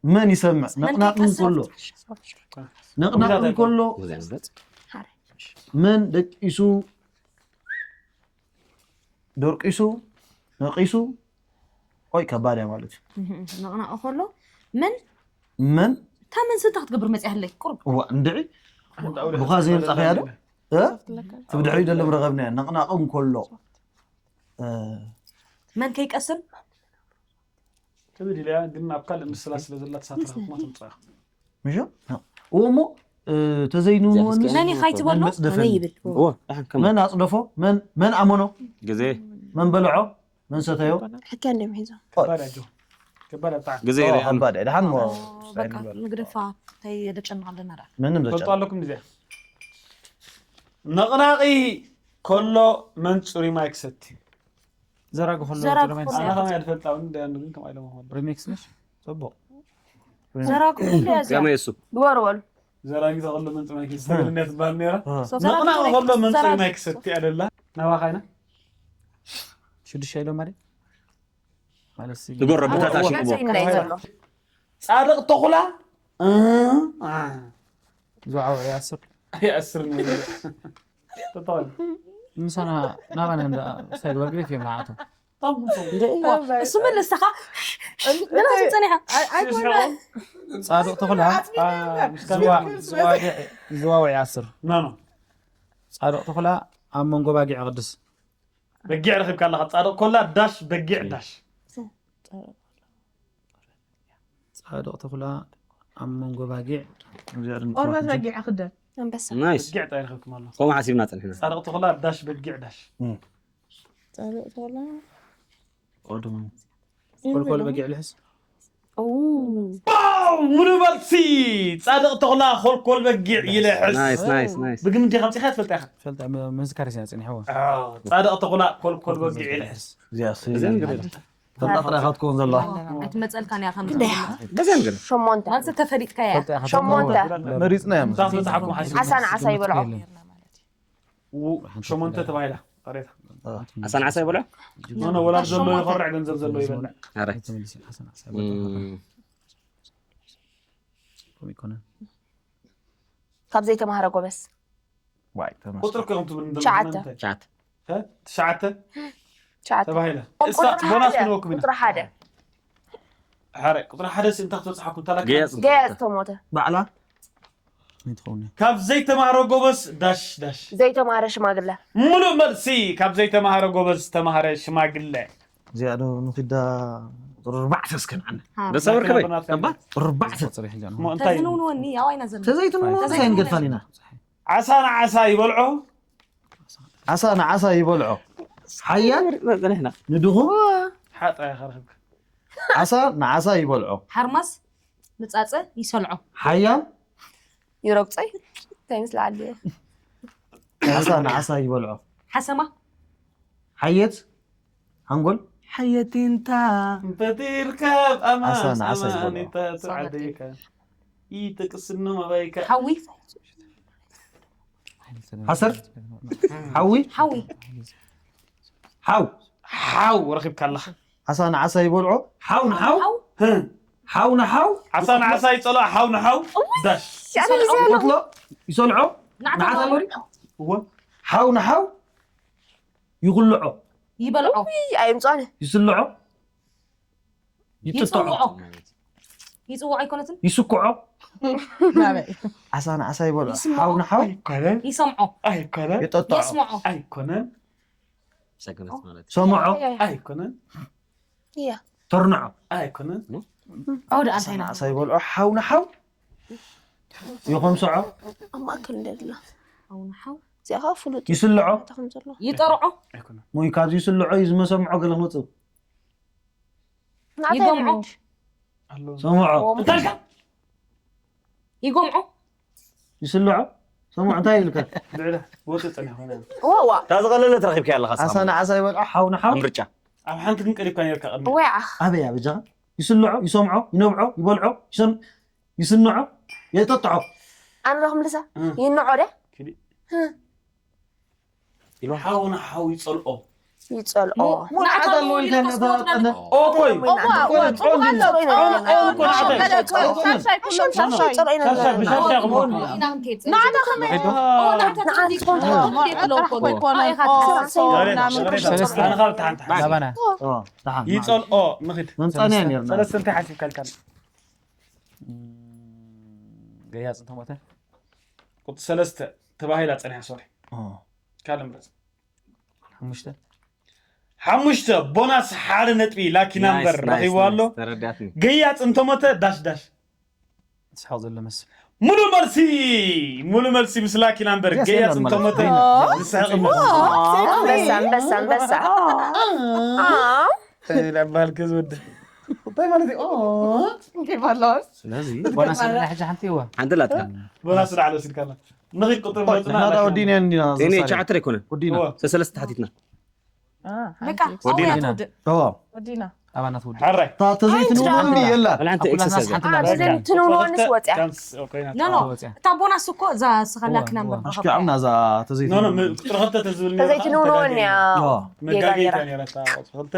መን ይሰምዕ መን ነቕናቒ ከይትስእ ከሎ ነቕናቒ ከሎ መን ደቂሱ ደርቂሱ ነቂሱ ቆይ ከባድ እያ ማለት እዩ ነቕናቒ ከሎ መን መን እታ መን ስንታ ክትገብር መፅያ ህለይ ቁርብ እዋ እንድዒ ብኳ ዘይምፃኸያ ዶ እ? እቲ ብድሕሪኡ ደሎ ምረኸብናዮ ነቕናቒ እንከሎ እ፣ መን ከይቀስን ክብድ ኢለያ ግን ኣብ ካልእ ምስላ ስለ ዘላ ተሳተፍኩማ ትምጻ ምሽ እዎ እሞ ተዘይንውንወኒ መን ኢኻ ይትበሎ መን ይብል እዎ ኣሕን ከመ መን ኣፅደፎ መን መን ኣመኖ ግዜ መን በልዖ መን ሰተዮ ሕክያ እንዲም ሒዞም ከባድ ኣጆ ከባድ ኣጣዕ ግዜ ኦ፣ ርያን ከባድ እድሓን ሞ በቃ ንግደፋ እንታይ የደጨና ኣለና ዳ ምንም ዘጨ ፈልጡ ኣለኩም እዚኣ ነቕናቒ ከሎ መን ፅሩይ ማይ ክሰቲ ዘራግ ከሎ ዘራግ ጥሩይ ከሎ። ማይ ኣና ከማይ ኣድፈልጣ እውን ደያን ግን ከማይ ኢሎም ሆን ሪሚክስ ነሽ ጽቡቅ ዘራግ ከሎ እያ እዚኣ። ከመይ እሱ ግበሩ በሉ ዘራጊ ተኸሎ መን ፅሩይ ማይ ክሰቲ ትብል እንዲያ ትበሃል ነይራ So ዘራግ ነቕናቒ ከሎ ከሎ መን ፅሩይ ዘራግ ማይ ክሰቲ ኣለላ ናባኻ ኢና ሽዱሽተ ኢሎም ማለት ማለት ሲ ትጎረ ብታታ ሽቅቦ እንታይ ዘሎ ፃድቕ ተኹላ እ፣ አ፣ ዝዓወ ያስር ኣይኣስርን እዩ። ተጠወል። ምሳና ናባና እንዳ ሳይድ ወርግሪት እዮም ንዓቶም እሱ መለስተኻ ገና ትጸኒሓ ጻድቕ ተኹላ አ፣ ምስ ዝዋ- ካሜራ ዝዋ- ዝዋውዕ ያስር ኖ፣ ኖ። ጻድቕ ተኹላ ኣብ መንጎ ባጊዕ ቅድስ በጊዕ ረኺብካ ኣለኻ። ጻድቕ ኮላ ዳሽ በጊዕ ዳሽ። ጻድቕ ተኹላ ኣብ መንጎ ባጊዕ ቆርበት በጊዕ ክደን ኣንበሳ ናይስ በጊዕ ጣይ ረኺብኩም ኣሎ። ከምኡ ሓሲብና ፀኒሕና ጻድቕ ተኹላ ዳሽ በጊዕ ዳሽ። ጸሎት ተላ ቆልቆል በጊዕ ልሕስ ዋው! ሙሉ መልሲ! ጻድቕ ተኹላ ኮልኮል በጊዕ ይልሕስ። ናይስ ናይስ ናይስ ብግምት ዲኻ ኣምጺኻ ትፈልጣ ኢኻ? ፈልጣ መዝካር ሲና ጽኒሕዎ ኣዎ፣ ጻድቕ ተኹላ ኮልኮል በጊዕ ይልሕስ። ፈልጣ ጥራይ ኢኻ ትከውን ዘለዋ ኣይትመፀልካን እያ ከም በዚያ ነገር ሸሞንተ ማለት ተፈሊጥካ እያ። ፈልጣ ኢኻ ሸሞንተ። ትከውን። መሪጽና እዮም እዛ መጽሓፍኩም ሓሲብ ዓሳ ንዓሳ ይበልዖ ሸሞንተ ተባሂላ። ቀሬታ። ኣሳ ንዓሳ ይበልዖ ኖ፣ ኖ፣ ወላድ ዘሎ ይኾርዕ፣ ገንዘብ ዘሎ ይበልዕ። ኣረ ተመሊሲ ሓሰን ሓሳብ ከምኡ ይኮነ ካብ ዘይተማሃረ ጎበዝ ዋይ ተመስገን። ቁጥሪ እኮ እዮም ትብል እንደ ትሽዓተ። ምንታይ? ቻት እ? ትሽዓተ ትሽዓተ ተባሂላ። እሳ ቁጥሪ ቦናስ ሓደ፣ ክንወክብ ኢና። ቁጥሪ ሓደ ሓደ ቁጥሪ ሓደ ሲ እንታይ ክትበጽሓኩም ታላክ ገያጽ ገያጽ ተሞተ ባዕላ ይትኸውን ካብ ዘይተማሃረ ጎበዝ ዳሽ ዳሽ። ዘይተማሃረ ሽማግለ ሙሉእ መልሲ ካብ ዘይተማሃረ ጎበዝ ተማሃረ ሽማግለ። እዚኣ ዶ ንኺዳ ቁፅሪ ኣርባዕተ እስከን ዓነ ደሰ ወርከበይ እባ ቁፅሪ ኣርባዕተ ጽሪ ሕጂ እሞ እንታይ ተዝንውንወኒ ያው ኣይና ዘን ተዘይትንሞ እንታይ ንገድፋን ኢና ዓሳ ንዓሳ ይበልዖ ዓሳ ንዓሳ ይበልዖ ሓያል ጸኒሕና ንድኹም ሓጣ ይኸርኽብ ዓሳ ንዓሳ ይበልዖ ሓርማስ ንጻጸ ይሰልዖ ሓያል ይረግጾ እዩ እንታይ ምስ ለዓል ዓሳ ንዓሳ ይበልዖ ሓሰማ ሓየት ሓንጎል ሓየቲንታ ፈጢርካብ ኣማን ዓሳ ንዓሳ ይበልዖ። ኣማኒታ ተዓደይካ ይጥቅስኖ መባይካ ሓዊ ሓሰር ሓዊ ሓዊ ሓው ሓው ረኺብካ ኣለኻ። ዓሳ ንዓሳ ይበልዖ ሓው ንሓው ሓው ንሓው ዓሳ ንዓሳ ይጸልኦ ሓው ንሓው ዳሽ ይቆትሎ ይሰልዖ ንዓታ በሪ እወ ሓው ንሓው ይኹልዖ ይበልዖ ኣይምጻነ ይስልዖ ይጥጥዖ ይጽውዖ ይጽውዖ ኣይኮነትን ይስክዖ ናበይ ዓሳ ንዓሳ ይበልዖ ይስምዖ። ሓው ንሓው ኣይኮነን ይሰምዖ ኣይኮነን ይጠጥዖ የስምዖ ኣይኮነን ሰገነት ማለት ሰምዖ ኣይኮነን እያ ተርንዖ ኣይኮነን ዐውደ ዓሳ ኣንታይና ንዓሳ ይበልዖ ሓው ንሓው ይኸምስዖ ኣብ ማእከል እንደ ድላ ሓው ንሓው እዚኣ ከዓ ፍሉጥ እዩ ይስልዖ እንታይ ከም ዘሎ ይጠርዖ ኣይኮነን ወይ ካብዚ ይስልዖ እዩ ዝመሰምዖ ገለ ክመፅእ ንዓታ ይገምዖ ይምዕድ ኣሎ ሰምዖ እንታይ ኢልካ ይገምዖ ይስልዖ ሰምዖ እንታይ ይብልካ ልዕለ ወፂ ፀኒሕ ኮይነ ዋዋ እታ ዝቐለለት ረኺብካ ኣለኻ ዓሳ ንዓሳ ይበልዖ ሓው ንሓው ምርጫ ኣብ ሓንቲ ግን ቀሪብካ ነርካ ቅድሚ ወይ ዓኽ ኣበይ ኣብ ጃኻ ይስልዖ ይሰምዖ ይነብዖ ይበልዖ ይሰን- ይስንዖ የጠጥዖ ኣነ ዶ ክምልሳ ይንዖ ደ ሓው ንሓው ይፀልኦ ይፀልኦ ሞን ዓዳ ኣለዎ ኢልካ ነታ ጠነ ኦኮይ ይፀልኦ ኢና ኦኮ ንዓታይ ሻሻይ ኩሎም ሻሻይ ሻሻ ብሻሻ ይኹም ንዓታ ከመይ ሰለስተ ኣነ ካብ ተሓንተ ሓንተ ናባና ደሓን ይፀልኦ ንኽድ መምፃንያ ነርና ሰለስተ እንታይ ሓሲብካ ኢልካ ገያፅ እንተሞተ ቁጥሪ ሰለስተ ተባሂላ ፀኒሓ ሶሪ ካልእ ምረፅ ሓሙሽተ ሓሙሽተ ቦናስ ሓደ ነጥቢ ላኪ ናምበር ረኺቡ ኣሎ። ገያጽ እንተሞተ ዳሽ ዳሽ ስሓቕ ዘሎ መስል ሙሉ መልሲ ሙሉ መልሲ ምስ ላኪ ናምበር ገያጽ እንተሞተ ዝስሕቕ ኣንበሳ ኣንበሳ ኣንበሳ ይላባል ከዝወደ እንታይ ማለት እዩ እንታይ ባላስ ስለዚ ቦናስ ኣለ ሕጂ ሓንቲ እዋ ሓንቲ ላትካ ቦናስ ላዕለ ወሲድካና ንኺድ ቁጥሪ መፅና ናታ ወዲና እንዲና እኔ ቻዕትር ኣይኮነን ወዲና ሰለስተ ሓቲትና በቃ ወዲና። ኣውያት ውድእ ኦ ወዲና ሓራይ ተዘይትንውኒ የላ ወላ ሓንቲ ኤክሰርሳይዝ ሓንቲ ላትካ ትንውንዋንስ ወፅያ ቻንስ ኦኬ ኖ ኖ ወፅያ እታ ቦናስ እኮ እዛ ስኸላክ ነምበር ኣሽኪዖምና እዛ ኖ ኖ ተዘይትንውኒ ም- ቁፅሪ ክልተ ተዝብል ተዘይትንውንዋን እያ መጋገይታ ነይራ እታ ቁፅሪ ክልተ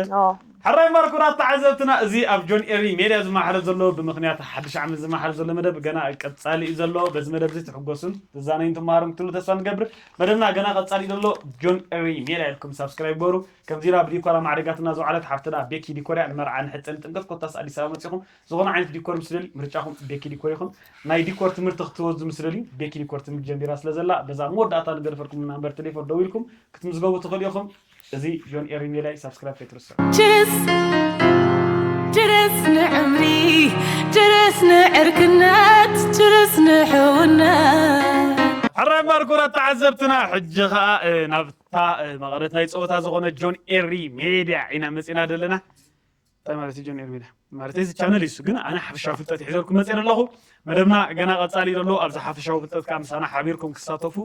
ሓራይ ማርኮ ናታ ዓዘብትና እዚ ኣብ ጆን ኤሪ ሜድያ ዝመሓለፍ ዘሎ ብምኽንያት ሓድሽ ዓመት ዝመሓለፍ ዘሎ መደብ ገና ቀፃሊ እዩ ዘሎ በዚ መደብ እዚ ትሕጎሱን ትዛነዩን ትመሃሩን ክትብሉ ተስፋ ንገብር መደብና ገና ቀፃሊ እዩ ዘሎ ጆን ኤሪ ሜድያ ኢልኩም ሳብስክራይብ ገሩ ከምዚ ናብ ዲኮራ ማዕሪጋትና ዝውዓለት ሓፍትና ቤኪ ዲኮርያ ንመርዓ ንሕፀ ንጥምቀት ኮታስ ኣዲስ ኣበባ መፂኹም ዝኾነ ዓይነት ዲኮር ምስ ደልዩ ምርጫኹም ቤኪ ዲኮር ይኹን ናይ ዲኮር ትምህርቲ ክትወስዱ ምስ ደልዩ ቤኪ ዲኮር ትምህርቲ ጀሚራ ስለ ዘላ በዛ መወዳእታ ንገድፈልኩም ናምበር ቴሌፎን ደው ኢልኩም ክትምዝገቡ ትኽእሉ ኢኹም እዚ ጆን ኤሪ ሜድያ እዩ ሳብስክራይብ ከይትርስዑ ችርስ ችርስ ንዕምሪ ችርስ ንዕርክነት ችርስ ንሕውነት ሕራይ ማርኮራ ተዓዘብትና ሕጂ ኸዓ ናብታ መቐረት ናይ ፀወታ ዝኾነ ጆን ኤሪ ሜድያ ኢና መፂና ዘለና እንታይ ማለት እዩ ጆን ኤሪ ሜድያ ማለት እዚ ቻነል እዩ ግን ኣነ ሓፈሻዊ ፍልጠት ይሕዘልኩም መፅእ ኣለኹ መደብና ገና ቀፃሊ ዘሎ ኣብዚ ሓፈሻዊ ፍልጠት ከዓ ምሳና ሓቢርኩም ክሳተፉ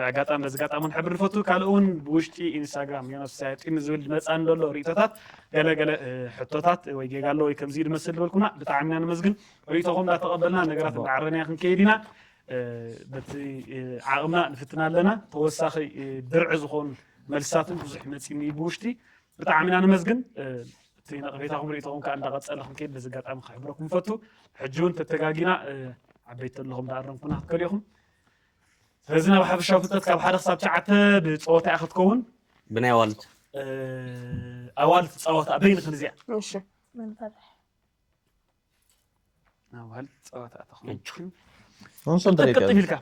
ኣጋጣሚ በዚ ኣጋጣሚ ንሕብር ንፈቱ ካልእ እውን ብውሽጢ ኢንስታግራም ዮናስ ሳያጢን ዝብል ዝመፅኣኒ ዘሎ ርእቶታት ገለገለ ሕቶታት ወይ ጌጋ ኣሎ ወይ ከምዚ ዝመስል ዝበልኩና ብጣዕሚ ኢና ንመስግን ርእቶኹም እንዳተቐበልና ነገራት እንዳዓረናያ ክንከይድ ኢና በቲ ዓቕምና ንፍትና ኣለና ተወሳኺ ድርዒ ዝኾኑ መልስታትን ብዙሕ መፂኒ ብውሽጢ ብጣዕሚ ኢና ንመስግን እቲ ነቐፌታኹም ርእቶኹም ከዓ እንዳቐፀለ ክንከይድ በዚ ኣጋጣሚ ክሕብረኩም ንፈቱ ሕጂ እውን ተተጋጊና ዓበይቲ ኣለኹም እንዳኣረምኩና ክትከዱ ኢኹም ስለዚ ናብ ሓፈሻዊ ፍልጠት ካብ ሓደ ክሳብ ትሽዓተ ብፀወታ እያ ክትከውን ብናይ ኣዋልድ ኣዋልድ ፀወታ በይንኽን እዚኣ እሺ ኣዋልድ ፀወታ ተኽንቹ ንሶም ቅጥቅጥ ተደቂያ ኢልካ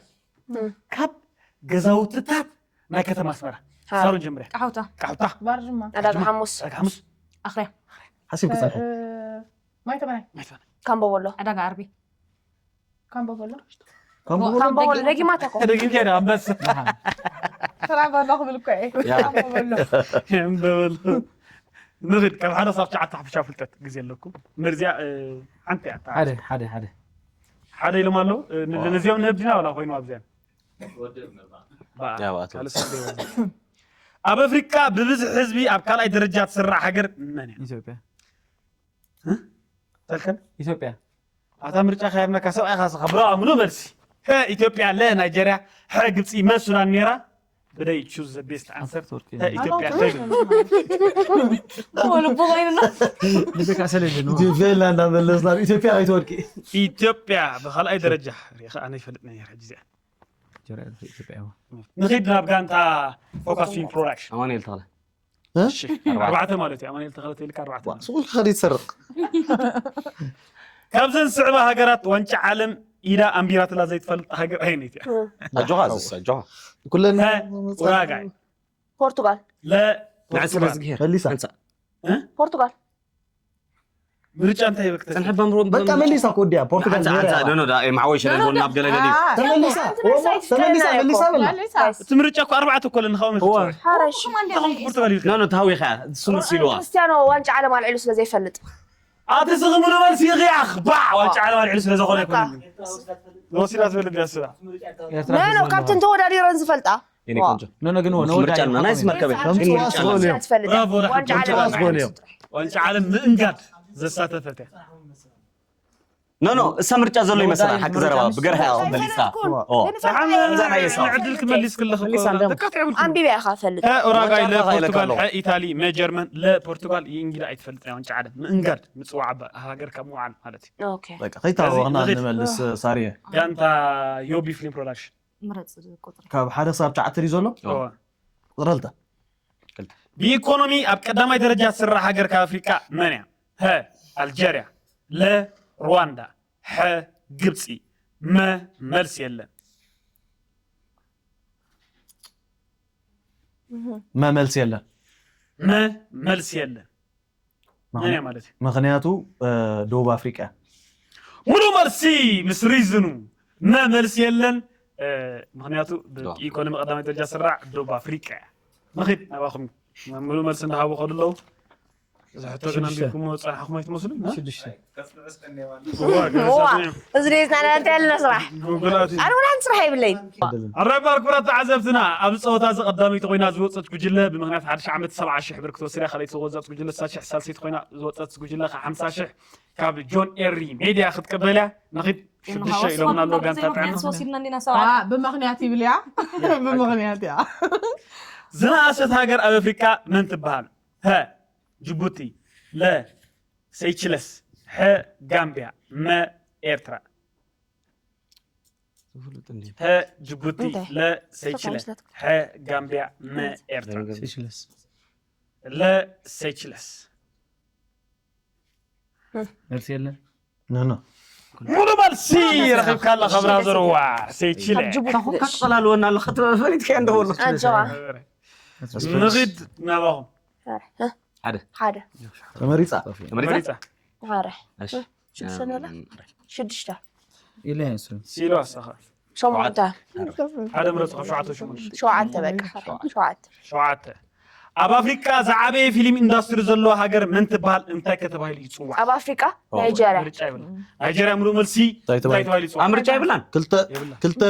ካብ ገዛውትታት ናይ ከተማ ኣስመራ ሳሮን ጀምርያ ቃሕውታ ቃሕውታ ባርጅማ ዕዳጋ ሓሙስ ዕዳጋ ሓሙስ ኣኽርያ ሓሲብ ክፀንሑ ማይ ተበናይ ካምቦ በሎ ዕዳጋ ዓርቢ ካምቦ በሎ ካምቦ በሎ ደጊማታ ኮ ደጊምካ ዶ ኣንበስ ስራ በሎ ክብል እኮ እየ ካምቦ በሎ ንኽድ ካብ ሓደ ሳብ ትሽዓተ ሓፈሻዊ ፍልጠት ግዜ ኣለኩም መርዚያ ሓንቲ እያ ሓደ ሓደ ሓደ ሓደ ኢሎም ኣለዉ ነዚኦም ንህብድና ወላ ኮይኑ ኣብዚኣ ያው ኣቶ ኣብ ኣፍሪቃ ብብዝሒ ህዝቢ ኣብ ካልኣይ ደረጃ ትስራዕ ሃገር መን እያ ኢትዮጵያ ተልከን ኢትዮጵያ ኣታ ምርጫ ከያብነካ ሰብኣይ ካሰኻ ብራዋ ምሉ መልሲ ሀ ኢትዮጵያ ለ ናይጀርያ ሐ ግብፂ መ ሱዳን ነይራ ብደይ choose the best answer ኣሰርተ ወርቂ ሀ ኢትዮጵያ ወልቦ ኮይኑና ልቤካ ሰለለ ነው ኢትዮጵያ ኢልና እንዳመለስና ኢትዮጵያ ኣይትወድቂ ኢትዮጵያ ብካልኣይ ደረጃ ሪኢኻ ኣነ ይፈልጥ ነይረ ሕጂ እዚኣ ጀራ ኢትዮጵያ እዋ ንኺድ ናብ ጋንታ ፎካስ ፊልም ፕሮዳክሽን ኣማኑኤል ተኽለ እሺ ኣርባዕተ ማለት እዩ ኣማኑኤል ተኽለ ተይልካ ኣርባዕተ ማለት እዩ። ሱቕ ኢልካ ከደይ ትሰርቕ ካብዘን ዝስዕባ ሃገራት ዋንጫ ዓለም ኢዳ ኣንቢራትላ ዘይትፈልጥ ሃገር ኣየነይቲ እያ ኣጆኻ ዝስ ኣጆኻ ኩለን ኡራጋይ ፖርቱጋል ለ ንዕስር ዝግሄር መሊሳ ሓንሳ ፖርቱጋል ምርጫ እንታይ ይበክተ ተንሕባም ሮም በቃ መሊሳ እኮ ወዲያ ፖርቱጋል ሓንሳ ሓንሳ ኖ ኖ ዳ ማዕወይ ሸለል ጎና ኣብ ገለ ገለ ተመሊሳ ተመሊሳ መሊሳ በላ እቲ ምርጫ እኮ ኣርባዕተ እኮ ኣለና ካብኡ እዋ ምርጫ ሓረሽ ተኹም ፖርቱጋል ይልካ ኖ ኖ ተሃዊኻ እሱ መሲልዋ ክርስቲያኖ ዋንጫ ዓለም ኣልዒሉ ስለ ዘይፈልጥ ኣቲ ስኺ ሙሉ መልሲ ኢኺ ኣኽባዕ ዋንጫ ዓለም ኣልዒሉ ስለ ዝኾነ ኣይኮነን ወሲዳ ዝበለ ቢያስራ ኖ ኖ ካብተን ተወዳዲረን ዝፈልጣ የኔ ቆንጆ ኖ ኖ ግን ወ- ምርጫ ነወዳይ ነው ናይስ መርከበ ከምፅዋ ስኾል እዮም ብራቮ ዋንጫ ዓለም ዋንጫ ዓለም ምእንጋድ ዘሳተፈት እያ ኖ ኖ እሳ ምርጫ ዘሎ ይመስላል ሓቂ ዘረባ ብገርሃ መሊሳ ኦ ዕድል ክመሊስ ክለኽ ኣንቢባ ኢኻ ፈልጥ ኡራጋይ ዋንጫ ዓለም ለፖርቱጋል ኣለካ ሐ ኢታሊ መጀርመን ለፖርቱጋል ይእንግዳ ኣይትፈልጥ ናይ ዋንጫ ዓለም ምእንጋድ ምፅዋዕ ኣባ ሃገር ካብ ምውዓል ማለት እዩ ኦኬ በቃ ከይተዋወቕና ንኺድ። ንመልስ ሳርየ ጋንታ ዮቢ ፊልም ፕሮዳክሽን ምረፅ ቁፅሪ ካብ ሓደ ክሳብ ትሽዓተ ድዩ ዘሎ ኦ። ቁፅሪ ክልተ ብኢኮኖሚ ኣብ ቀዳማይ ደረጃ ትስራሕ ሃገር ካብ ኣፍሪቃ መን እያ ሀ ኣልጀርያ ለ ሩዋንዳ ሐ ግብፂ መ መልስ የለን መመልስ የለን መ፣ መልሲ የለን። መን እያ ማለት እዩ? ምክንያቱ ደቡብ ኣፍሪቃ። ሙሉ መልሲ ምስ ሪዝኑ፣ መ፣ መልሲ የለን። ምክንያቱ ብኢኮኖሚ ቀዳማይ ደረጃ ስራዕ ደቡብ ኣፍሪቃ እያ። ንኺድ ናባኹም። ሙሉ መልሲ እንዳሃቡ ከዱ ኣለዉ። እዚ ሕቶ ግን ኣንቢብኩሞ ዝፀናሕኹም ኣይትመስሉን። እዚ ደዝናና እንታይ ኣለና ስራሕ ኣነ ወላ ስራሕ የብለይን። ኣራይ ባር ክብራት ተዓዘብትና፣ ኣብዚ ፀወታ እዚ ቀዳመይቲ ኮይና ዝወፀት ጉጅለ ብምክንያት ሓድሽ ዓመት ሰብዓ ሽሕ ብር ክትወስድ እያ። ካልኣይቲ ዝወፀት ጉጅለ ስሳ ሽሕ፣ ሳልሰይቲ ኮይና ዝወፀት ጉጅለ ከዓ ሓምሳ ሽሕ ካብ ጆን ኤሪ ሜድያ ክትቅበል እያ። ንኺድ ሽዱሽተ ኢሎምና ኣለዉ ጋንታ ጥዕና። ብምክንያት ይብል እያ ብምክንያት እያ። ዝነኣሰት ሃገር ኣብ ኣፍሪቃ መን ትበሃል? ሀ ጅቡቲ፣ ለ ሴይችለስ፣ ሐ ጋምቢያ፣ መ ኤርትራ። ሀ ጅቡቲ፣ ለ ሴይችለስ፣ ሐ ጋምቢያ፣ መ ኤርትራ። ለ ሴይችለስ። መልሲ የለን። ሙሉ መልሲ ረኺብካ ኣለኻ ብራዘርዋ። ሴይችለ ካብ ትፀላልወና ኣለኻ ፈሊጥካ እንደበሎ ንኺድ ናባኹም። ሓደ ተመሪፃ። ተመሪፃ። ሽዱሽተ ኢለ ሲሎ ኣሳኻ ሸሞንተ ሓደ ምረፅ ካብ ሸውዓተ ሸሞንተ ሸውዓተ በቃ ሸውዓተ ሸውዓተ ኣብ ኣፍሪቃ ዝዓበየ ፊልም ኢንዳስትሪ ዘለዋ ሃገር መን ትበሃል? እንታይ ከተባሂሉ ይፅዋዕ? ኣብ ኣፍሪቃ ናይጀርያ ምርጫ ይብላ ናይጀርያ ምሉእ መልሲ እንታይ ተባሂሉ ይፅዋዕ? ኣብ ምርጫ ይብላን ክልተ ክልተ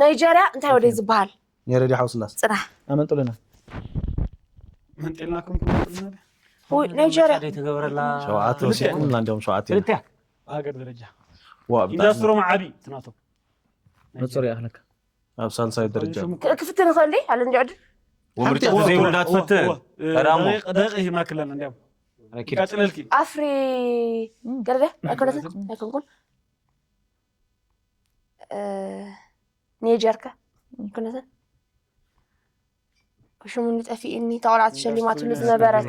ናይጀርያ እንታይ ወደ ዝበሃል የረዲ ሓውስላስ ፅናሕ ኣመንጥሉና መንጢልናኩም ውይ ናይጀርያ ተገበረላ ሸውዓተ ወሲድኩምና እንዲያውም ሸውዓተ ክልተ ሃገር ደረጃ ዋ ብጣዕሚ ኢንዳስትሮም ዓብዪ ትናቶም መፅር ይኣኽለካ ኣብ ሳልሳይ ደረጃ ክፍትን ይኽእል ድዩ ኣለ እንዲ ዕድል ወምርጫ ተዘይብላ ትፈትን ቀዳሞ ደቂቕ ሂብና ክለን እንዲያም ረኪድ ቀፅለልኪ ኣፍሪ ገረደ ኣይኮነትን ኣይኮንኩን ኔጀርከ ኣይኮነትን ሽሙ እንዲጠፊእኒ ተቆልዓ ተሸሊማትሉ ዝነበረት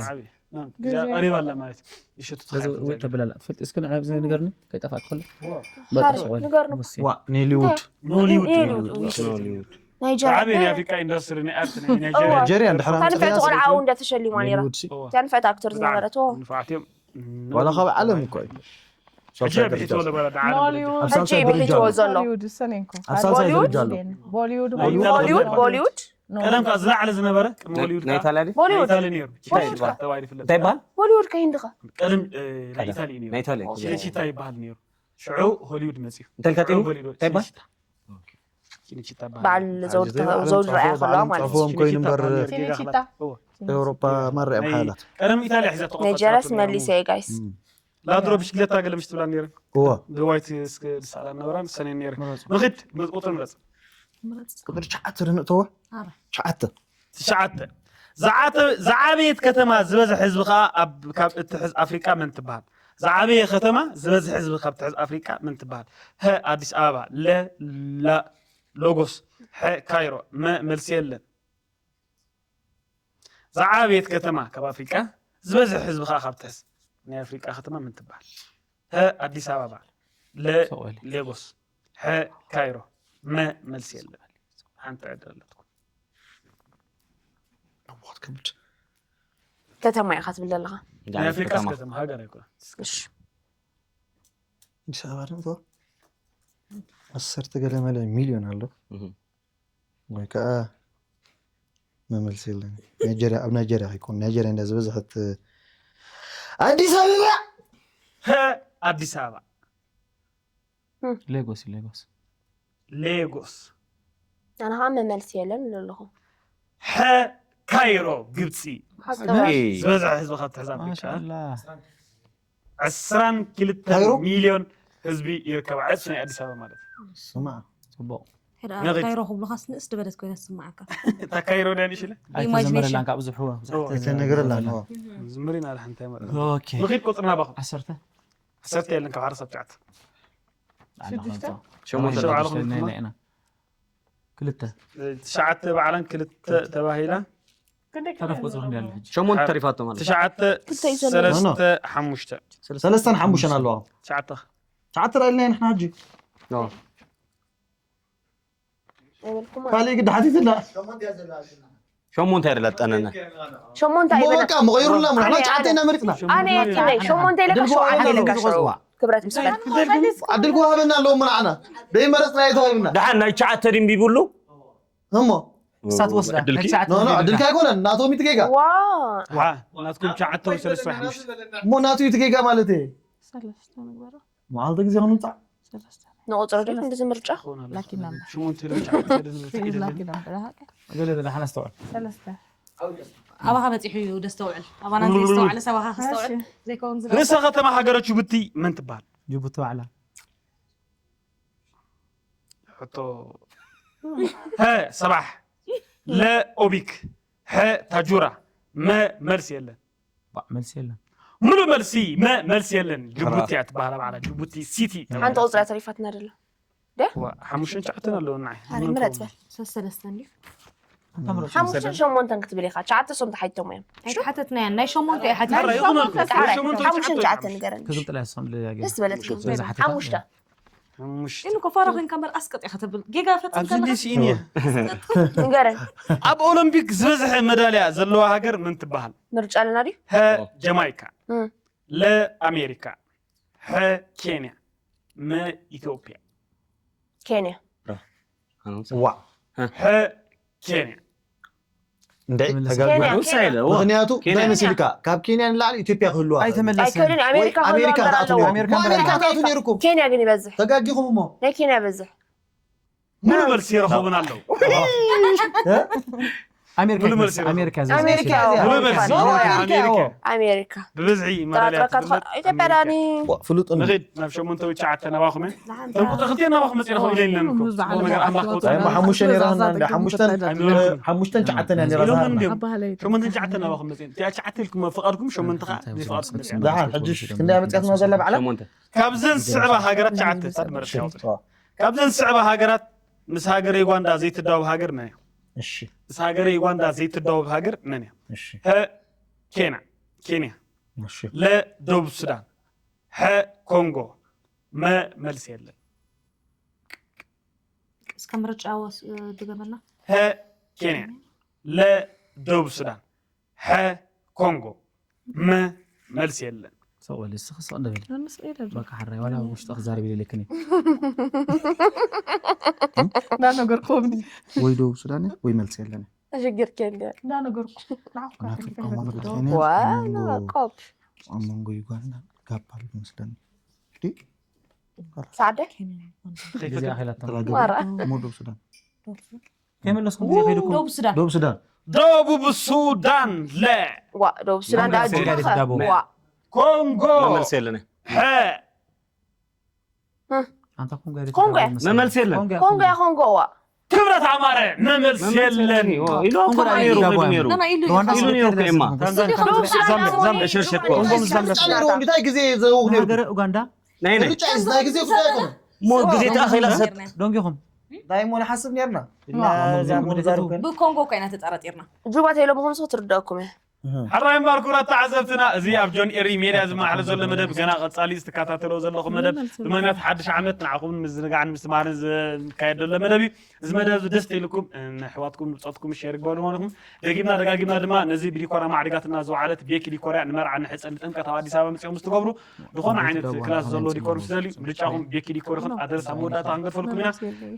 ቀሪባ ኣላ ማለት እዩ ይሸቱ በዚ ወይ ተብላላ ትፈልጥ እስኪ ንዓይ ኣብዚ ንገርኒ ከይጠፋት ከሎ ንገርኒ ዋ ኔሊውድ ኖሊውድ ናይጀርያ ዓብዪ ናይ ኣፍሪቃ ኢንዱስትሪ ናይ ኣርት ናይ ናይጀርያ ናይጀርያ እንድሕር ታንፈ ተቆልዓ እውን እንደ ተሸሊማ ነይራ ኔሊውድ ሲ ታንፈት ኣክተር ዝነበረት ንፋዕትዮም ዋላ ካብ ዓለም እኮ እዩ ሕጂ ብሒቶ ለበረ ደዓለም ሕጂ ብሒትዎ ዘሎ ሆሊውድ ሰኔንኮ ኣብ ሳልሳይ ደረጃ ኣሎ ቦሊውድ ቦሊውድ ቦሊውድ ቀደም ከዓ ዝለዓለ ዝነበረ ቅድሚ ሆሊውድ ናይ ከዓ ኢታልያ ድዩ? ቦሊውድ ናይ ኢታልያ ነይሩ ሆሊውድ ቺኒቺታ ተባሂሉ ይፍለጥ ቦሊውድ ከይንድኻ ቀደም እ፣ ናይ ኢታሊ ነይሩ ናይ ኢታልያ ቺኒቺታ ይበሃል ነይሩ ሽዑ ሆሊውድ መፅዩ እንታይ ኢልካ ሽዑ ጥይሉ? ሆሊውድ እንታይ ይበሃል? ቺኒቺታ ይበሃል በዓል ዘውድ ዘውድ ረኣያ ከለዋ ማለት እዩ ፀፎም ኮይኑ እምበር እዎ። ቺኒቺታ ኤውሮፓ ማርያም ሓያላት ቀደም ኢታልያ ሒዛ ተቆፃፀራቶ ናይጀርያስ ነይራ። መሊሰ ጋይስ ላድሮ ብሽክሌታ ገለ ምሽ ትብላ ነይረን እዎ ብዋይት እስክ ዝሰኣላ ነበራ ንሰነ ነይረ ንኽድ ቁፅሪ ምረፅ ቁፅሪ ትሽዓተ ድንእተዎ ትሽዓተ ትሽዓተ ዝዓተ- ዝዓበየት ከተማ ዝበዝሕ ህዝቢ ከዓ ኣብ ካብ እትሕዝ ኣፍሪቃ መን ትበሃል ዝዓበየ ከተማ ዝበዝሕ ህዝቢ ካብ ትሕዝ ኣፍሪቃ መን ትበሃል ሀ ኣዲስ ኣበባ ለ ላ- ሎጎስ ሐ ካይሮ መ መልሲ የለን ዝዓበየት ከተማ ካብ ኣፍሪቃ ዝበዝሕ ህዝቢ ከዓ ካብ ትሕዝ ናይ ኣፍሪቃ ከተማ መን ትበሃል ሀ ኣዲስ ኣበባ ለ ሌጎስ ሐ ካይሮ መ መልሲ የለን ሓንቲ ዕድል ኣለትኩም ኣዋት ከብድ ከተማ ኢኻ ትብል ዘለኻ ናይ ኣፍሪቃ ከተማ ሃገር ኣይኮነ እሺ ኣዲስ ኣበባ ድምቶ ዓሰርተ ገለ መለ ሚልዮን ኣሎ ወይ ከዓ መመልሲ የለን ናይጀርያ ኣብ ናይጀርያ ከይኮን ናይጀርያ እንዳ ዝበዝሐት ኣዲስ ኣበባ ሀ ኣዲስ ኣበባ ሌጎስ እዩ ሌጎስ ሌጎስ ኣነ ከዓ መመልሲ የለን ኣለኹ ሐ ካይሮ ግብፂ ዝበዝሐ ህዝቢ ካብ ትሕዝ ኣፍሪቃ ማሻላ ዕስራን ክልተ ካይሮ? ሚልዮን ህዝቢ ይርከባ ዕፅፊ ናይ ኣዲስ ኣበባ ማለት እዩ ስማ ሕዳ ነቒት። ካይሮ ክብሉኻስ ንእስ ድበለት ኮይና ትስምዓካ እታ ካይሮ ድያ ንሽለ ኣይተዘመረላን ካብ ብዙሕ ኣይተነገረላን ዝምሪና ኣለ ሓንታይ ማለት ኦኬ ንኺድ ቁፅሪ ናባኹም ዓሰርተ ዓሰርተ የለን ካብ ሓደ ሳብ ትሽዓተ ሽዱሽተ? ሸሞንተ ሸውዓተ ሽዱሽተ ኢና ኢና ክልተ ትሽዓተ ባዕላን ክልተ ተባሂላ ክንደይ ተረፍ ቁፅሪ ክንዲ ኣሎ ሕጂ ሸሞንተ ተሪፋቶ ማለት ትሽዓተ ክልተ እዩ ዘሎ። ሰለስተ ሓሙሽተ ሰለስተን ሓሙሽተን ኣለዋ ትሽዓተ ትሽዓተ ርኣልና ኢና ንሕና ሕጂ ኖ። ኣይበልኩማ ካልእ ግዲ ሓቲትና ሸሞንተ ኣይደለጠነና። ሸሞንተ እሞ ኣይበለ በቃ መቐይሩልና ምናና ኣነ ጫተና መሪፅና ኣነ የኪነይ ሸሞንተ ኢለካ ሸውዓተ ኢለካ ሸው ክብረት ምስጋና ኣድልጎ ሃበና ኣለዎ ምናዓና ደይ መረፅና ይትወስዋ ደይ መረፅና ይተዋሂብና ደሓን ናይ ሸዓተ ድንቢ ይብሉ እሞ እሳት ወስዳ ዕድልኪ? ናይ ሸዓተ ኖ ኖ ድንቢ ዕድልካ ኣይኮነን ናቶም ይትጌጋ ዋ ናትኩም ሸዓተ ወይ ሰለስተ ሓሙሽተ እሞ ናቱ ይትጌጋ ማለት እየ ሰለስተ ንግበሮ መዓልቲ ግዜ ክንውፃዕ ሰለስተ ንቁፅሪ ድዩ እንደዚ ምርጫ ላኪ ናምበር ሽሞንተ ኢሎም ሸዓተ ኢለን ዝምርጥ ላኪ ናምበር ገለ ገለ ሓና ኣስተውዕል ሰለስተ ኣባኻ በፂሑ እዩ ደስተውዕል ኣባና ዘይስተውዕለ ሰባኻ ክስተውዕል ዘይከውን ዝለ ርእሰ ከተማ ሃገረ ጅቡቲ መን ትበሃል? ጅቡቲ ባዕላ ሕቶ ሀ ሰባሕ ለ ኦቢክ ሐ ታጁራ መ መልሲ የለን ባዕ መልሲ የለን ሙሉእ መልሲ መ መልሲ የለን ጅቡቲ እያ ትበሃል ባዕላ ጅቡቲ ሲቲ ሓንቲ ቁፅሪ ተሪፋትና ደላ ዋ፣ ሓሙሽተን ሸዓተን ኣለዎ ንዓይ ኣረ ምረፅ በል ሰለስተ እንዲ ኣንታ ምረፅ ሓሙሽተን ሸሞንተን ክትብል ኢኻ ሸዓተ ሶም ተሓይቶም እዮም ኣይተሓተትና እያ ናይ ሸሞንተ እያ ሓቲ ኧረ ይኹነልኩም ዳሕራይ ሸሞንተ ሓሙሽተን ሸዓተን ሸዓተ ንገረኒ ክግምጥላ እያ እሷ ንደጋጊም ደስ ዝበለትኩም በዛ ሓተታ ሓሙሽተ ሓሙሽተ ኢሉ እኮ ፋራ ኮይንካ እምበር ኣስቀጥ ኢኻ ተብል ጌጋ ፈፂምካ ኣብዚ ኣለኻ። ዲሲ ኢን እየ ንገረኒ ኣብ ኦሎምፒክ ዝበዝሐ መዳልያ ዘለዋ ሃገር መን ትበሃል? ምርጫ ኣለና ድዩ ሀ ጀማይካ እም። ለ ኣሜሪካ ሐ ኬንያ መ ኢትዮጵያ ኬንያ ዋ ሐ ኬንያ እንደ ተመለስ። ተጋጊ ኬንያ። ውሳ ኢለ ዋ። ምክንያቱ እንታይ ኬንያ። መሲልካ ካብ ኬንያ ንላዕሊ ኢትዮጵያ ክህልዋ ኣይተመለስን ኣይከልን ኣሜሪካ ወይ ኣሜሪካ ክህልዋ ክትኣትው ኣለዎ። ነይሩ ኣሜሪካ ኣሜሪካ እምበር ክትኣትው ነይርኩም ኬንያ ግን ይበዝሕ ተጋጊኹም እሞ ናይ ኬንያ ይበዝሕ ሙሉ መልሲ ይረኸቡን ኣለዉ ኣሜሪካ ሙሉ መልሲ ይመልስ። ኣሜሪካ ኣሜሪካ ይመልስ። እያ። ሙሉ መልሲ ሙሉ ኣሜሪካ ኣሜሪካ ብብዝሒ መዳልያ ጣጥረካ ትብልነት ኢትዮጵያ ዳኒ ፍሉጥ ንኺድ ናብ ሸሞንተ ወይ ትሽዓተ ናባኹም እየ እቶም ቁፅሪ ክልተ ናባኹም መፂና ኸው ኢለና ነኩም ነገር ኣምላኽ ክወፅእ ሓሙሽተ ነይራ ሃና ሓሙሽተን ኣይምለኩም ሓሙሽተን ጫዕተን እያ ነይራ ሎምን እንዲዮም ኣባህለይ ሸሞንተ ትሽዓተ ናባኹም መፂና እቲኣ ትሽዓተ ኢልኩም ፍቓድኩም ሸሞንተ ኸዓ ዘይፍቓድኩም መፂና ደሓን ሕጂ ክንደያ መፅያትና ዘላ ባዕላ ሸሞንተ ካብዘን ዝስዕባ ሃገራት ትሽዓተ ፃድ መረፅቲ ኣውፅእ ካብዘን ዝስዕባ ሃገራት ምስ ሃገረ ዩጋንዳ ዘይትዳወብ ሃገር መን እያ እሺ ምስ ሃገረ ዩጋንዳ ዘይትዳወብ ሃገር መን እያ እሺ ሀ ኬንያ ኬንያ እሺ ለ ደቡብ ሱዳን ሐ ኮንጎ መ መልሲ የለን እስከ ምርጫ ወስ- ድገመልና ሀ ኬንያ ለ ደቡብ ሱዳን ሐ ኮንጎ መ መልሲ የለን ሰቕ በል እስኺ ስቕ እንደበል ኣነስ ኢለ በቃ ሓራይ ዋላ ውሽጢ ክዛረብ ኢለክኒ እናነገርኩም ወይ ደቡብ ሱዳን ወይ መልሲ የለን ሽግር ከለ እናነገርኩ ናቱ ዋላ ቆብ ኣብ መንጎ ዩጋንዳ ጋባል መስለኒ ሳዕደ ግዜ ኣኺላቶም ዋራ እሞ ደቡብ ሱዳን ከይመለስኩም ግዜ ከይድኩም ደቡብ ሱዳን ደቡብ ሱዳን ደቡብ ሱዳን ለ ዋ ደቡብ ሱዳን ዳ ኮንጎ ጅማኸ ትዳቦ። ዋ ኮንጎ ኮንጎ መመልሲ የለን ሐ ኣንታ ኮንጎ መመልሲ የለን ኮንጎ ያ ኮንጎ ዋ ክብረት ኣማረ መመልሲ የለን ኢሉ እኮ ነይሩ ከይዱ ነይሩ ና ኢሉ ኢሉ ነይሩ እኮ ኤማ ታንዛንያ ሸርሸር እኮ እንታይ ግዜ ዘውክ ነይሩ ሃገረ ኡጋንዳ ናይ ናይ ርጫ ናይ ግዜ ጉዳይ ኣይኮነ ሞ ግዜ ተኣኺላ ሰብ ደንጊኹም እንታይ እሞ ንሓስብ ነርና ብኮንጎ ኮይና ተጠራጢርና ጁባ ተይሎ ምዃኑ ሰው ትርዳእኩም እያ ሕራይ እምበር ክቡራት ተዓዘብትና እዚ ኣብ ጆን ኤሪ ሜድያ ዝመሓለ ዘሎ መደብ ገና ቀጻሊ ዝትከታተልዎ ዘለኹም መደብ ብምክንያት ሓድሽ ዓመት ንዓኹም ምዝንጋዕን ምስትምሃርን ዝካየድ ዘሎ መደብ እዩ እዚ መደብ እዚ ደስ ተኢልኩም ንኣሕዋትኩም ንብጾትኩም ሸር ግበሩ ማለት ደጊምና ደጋጊምና ድማ ነዚ ብዲኮራ ማዕሪጋትና ዝወዓለት ቤኪ ዲኮር እያ ንመርዓ ንሕጸ ንጥምቀት ኣብ ኣዲስ ኣበባ መጺኦም ምስ ትገብሩ ዝኾነ ዓይነት ክላስ ዘለዎ ዲኮር ምስ ደልዩ ምርጫኹም ቤኪ ዲኮር ይኹን ኣድረስ ኣብ መወዳእታ ክንገድፈልኩም ኢና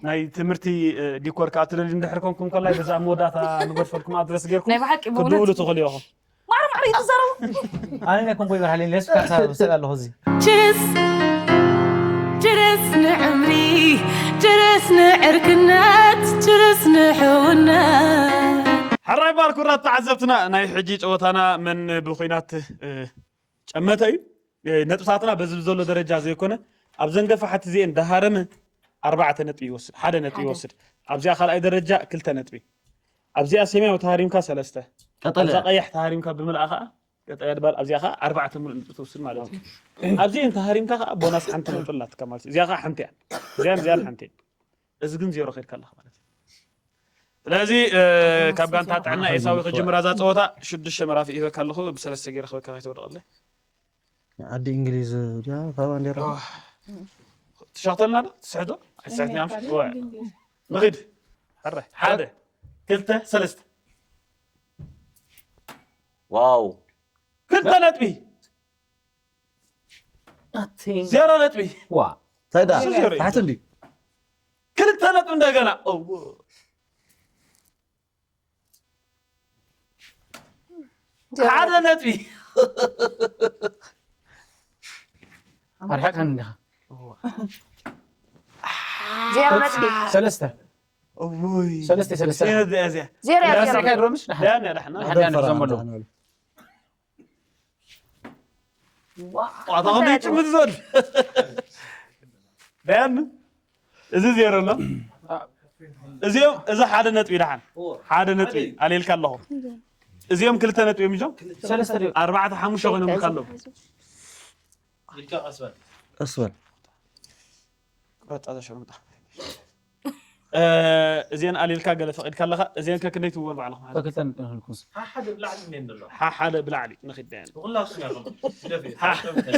ናይ ትምህርቲ ዲኮር ከዓ ትደልዩ እንድሕር ኮንኩም ከላይ በዛ ኣብ መወዳእታ ንገድፈልኩም ኣድረስ ጌርኩም ናይ ብሓቂ ክትድውሉ ትኽእሉ ኢኹም ማዕረ ማዕረ እዩ ትዛረቡ ኣነ ናይ ኮንጎ ይበርሃለኝ ሌስ ካሳ ብሰል ኣለኹ እዚ ችስ ችርስ ንዕምሪ ችርስ ንዕርክነት ችርስ ንሕውነት ሕራይ ባርኩራት ተዓዘብትና ናይ ሕጂ ጨወታና መን ብኩናት ጨመተ እዩ ነጥብታትና በዚ ዘሎ ደረጃ ዘይኮነ ኣብ ዘንገፋ ሓቲ ዚኤን ዳሃረመ ኣርባዕተ ነጥቢ ይወስድ ሓደ ነጥቢ ይወስድ ኣብዚኣ ካልኣይ ደረጃ ክልተ ነጥቢ ኣብዚኣ ሰማያዊ ተሃሪምካ ሰለስተ ኣብዛ ቀያሕ ተሃሪምካ ብምልኣ ከዓ ቀጣያ ድባል ኣብዚኣ ከዓ ኣርባዕተ ሙሉእ ነጥቢ ትወስድ ማለት እዩ ኣብዚኤን ተሃሪምካ ከዓ ቦናስ ሓንቲ ነጥቢ ኣላትካ ማለት እዩ እዚኣ ከዓ ሓንቲ እያ እዚኣን እዚኣን ሓንቲ እየን እዚ ግን ዜሮ ከድካ ኣለካ ማለት እዩ ስለዚ ካብ ጋንታ ጥዕና ኤሳዊ ክጅምራ እዛ ፀወታ ሽዱሽተ መራፊ ይህበካ ኣለኹ ብሰለስተ ገይረ ክበካ ከይተወደቐለ ዓዲ እንግሊዝ ድያ እታ ባንዴራ ትሸክተልና ዶ ትስሕዶ ኣይትስሕትና ምሽ ንኺድ ሕረ ሓደ ክልተ ሰለስተ ዋው። ክልተ ነጥቢ። ዜሮ ነጥቢ። ዋ ታይዳ እሱ ዜሮ እዩ። ታሕቲ እንዲ ክልተ ነጥቢ እንደገና። እዎ። ሓደ ነጥቢ። ኣርሓቅ እንዲኻ ዜሮ ነጥቢ ሰለስተ እውይ። ሰለስተ ሰለስተ እዚኣ፣ እዚኣ፣ እዚኣ። ዜሮ እያ ዜሮ ሰለስተ ካድሮ ምሽ ደሓን ዳን እያ፣ ዳሕና። ደሓን ደሓን ክዘመሉ ዋታ ከመይ ይጭምት ዘሎ? ዳን፣ እዚ ዜሮ ኣሎ። እዚኦም፣ እዚ ሓደ ነጥቢ ደሓን። ሓደ ነጥቢ ኣልየልካ ኣለኹ። እዚኦም ክልተ ነጥቢ እዮም፣ እዞም ሰለስተ ድዩ ኣርባዕተ ሓሙሽተ ኮይኖም ይልካ ኣለኹ። ቀስ በል። ቁረጣ ዘሸርሙጣ። እ፣ እዚአን ኣልየልካ ገለ ፈቒድካ ኣለኻ። እዚአን ከክንደይ ትብወን ባዕልኹም? ክልተ ነጥቢ ንክልኩስ ሓደ ብላዕሊ እኒኤ እንድሎ ሓሓደ ብላዕሊ ንኺድ ዳን። ንኩላትኩም ያኸሉ እንታይ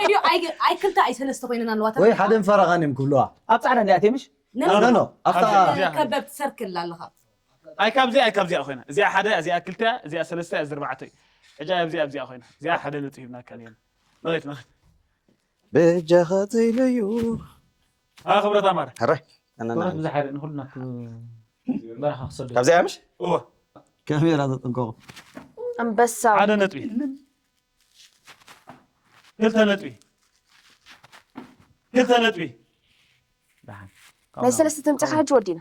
ድዩ? ኣይ- ኣይ ክልተ ኣይ ሰለስተ ኮይነን ኣለዋ ወይ ሓደ ንፈረቓን እዮም ክብልዋ ኣብ ጻዕዳ እንዲያ ኣትየ ምሽ ኖ ኖ ኣብታ እዚኣ። ከበብቲ ሰርክል ኣለኻ ኣይ ካብዚ ኣይ ካብዚኣ ኮይና፣ እዚኣ ሓደ፣ እዚኣ ክልተ፣ እዚኣ ሰለስተ፣ እዚኣ ኣርባዕተ እዩ። ሕጂ ኣብዚኣ ኣብዚኣ ኮይና፣ እዚኣ ሓደ ነጥቢ ሂብናካ ነይርና። ንኺድ ንኺድ። በጃኻ ተይለዩ ኣ ክብረት ኣማረ። ሕራይ ኣነና ክብረት ብዙሕ ኣይርኢ ንኩልና ክ- በረኻ ክሰዱ ካብዚኣ ምሽ እወ። ካሜራ ተጠንቀቑ ኣንበሳ ሓደ ነጥቢ። ክልተ ነጥቢ። ክልተ ነጥቢ። ደሓን ናይ ሰለስተ ተምጻኻ ሕጂ ወዲና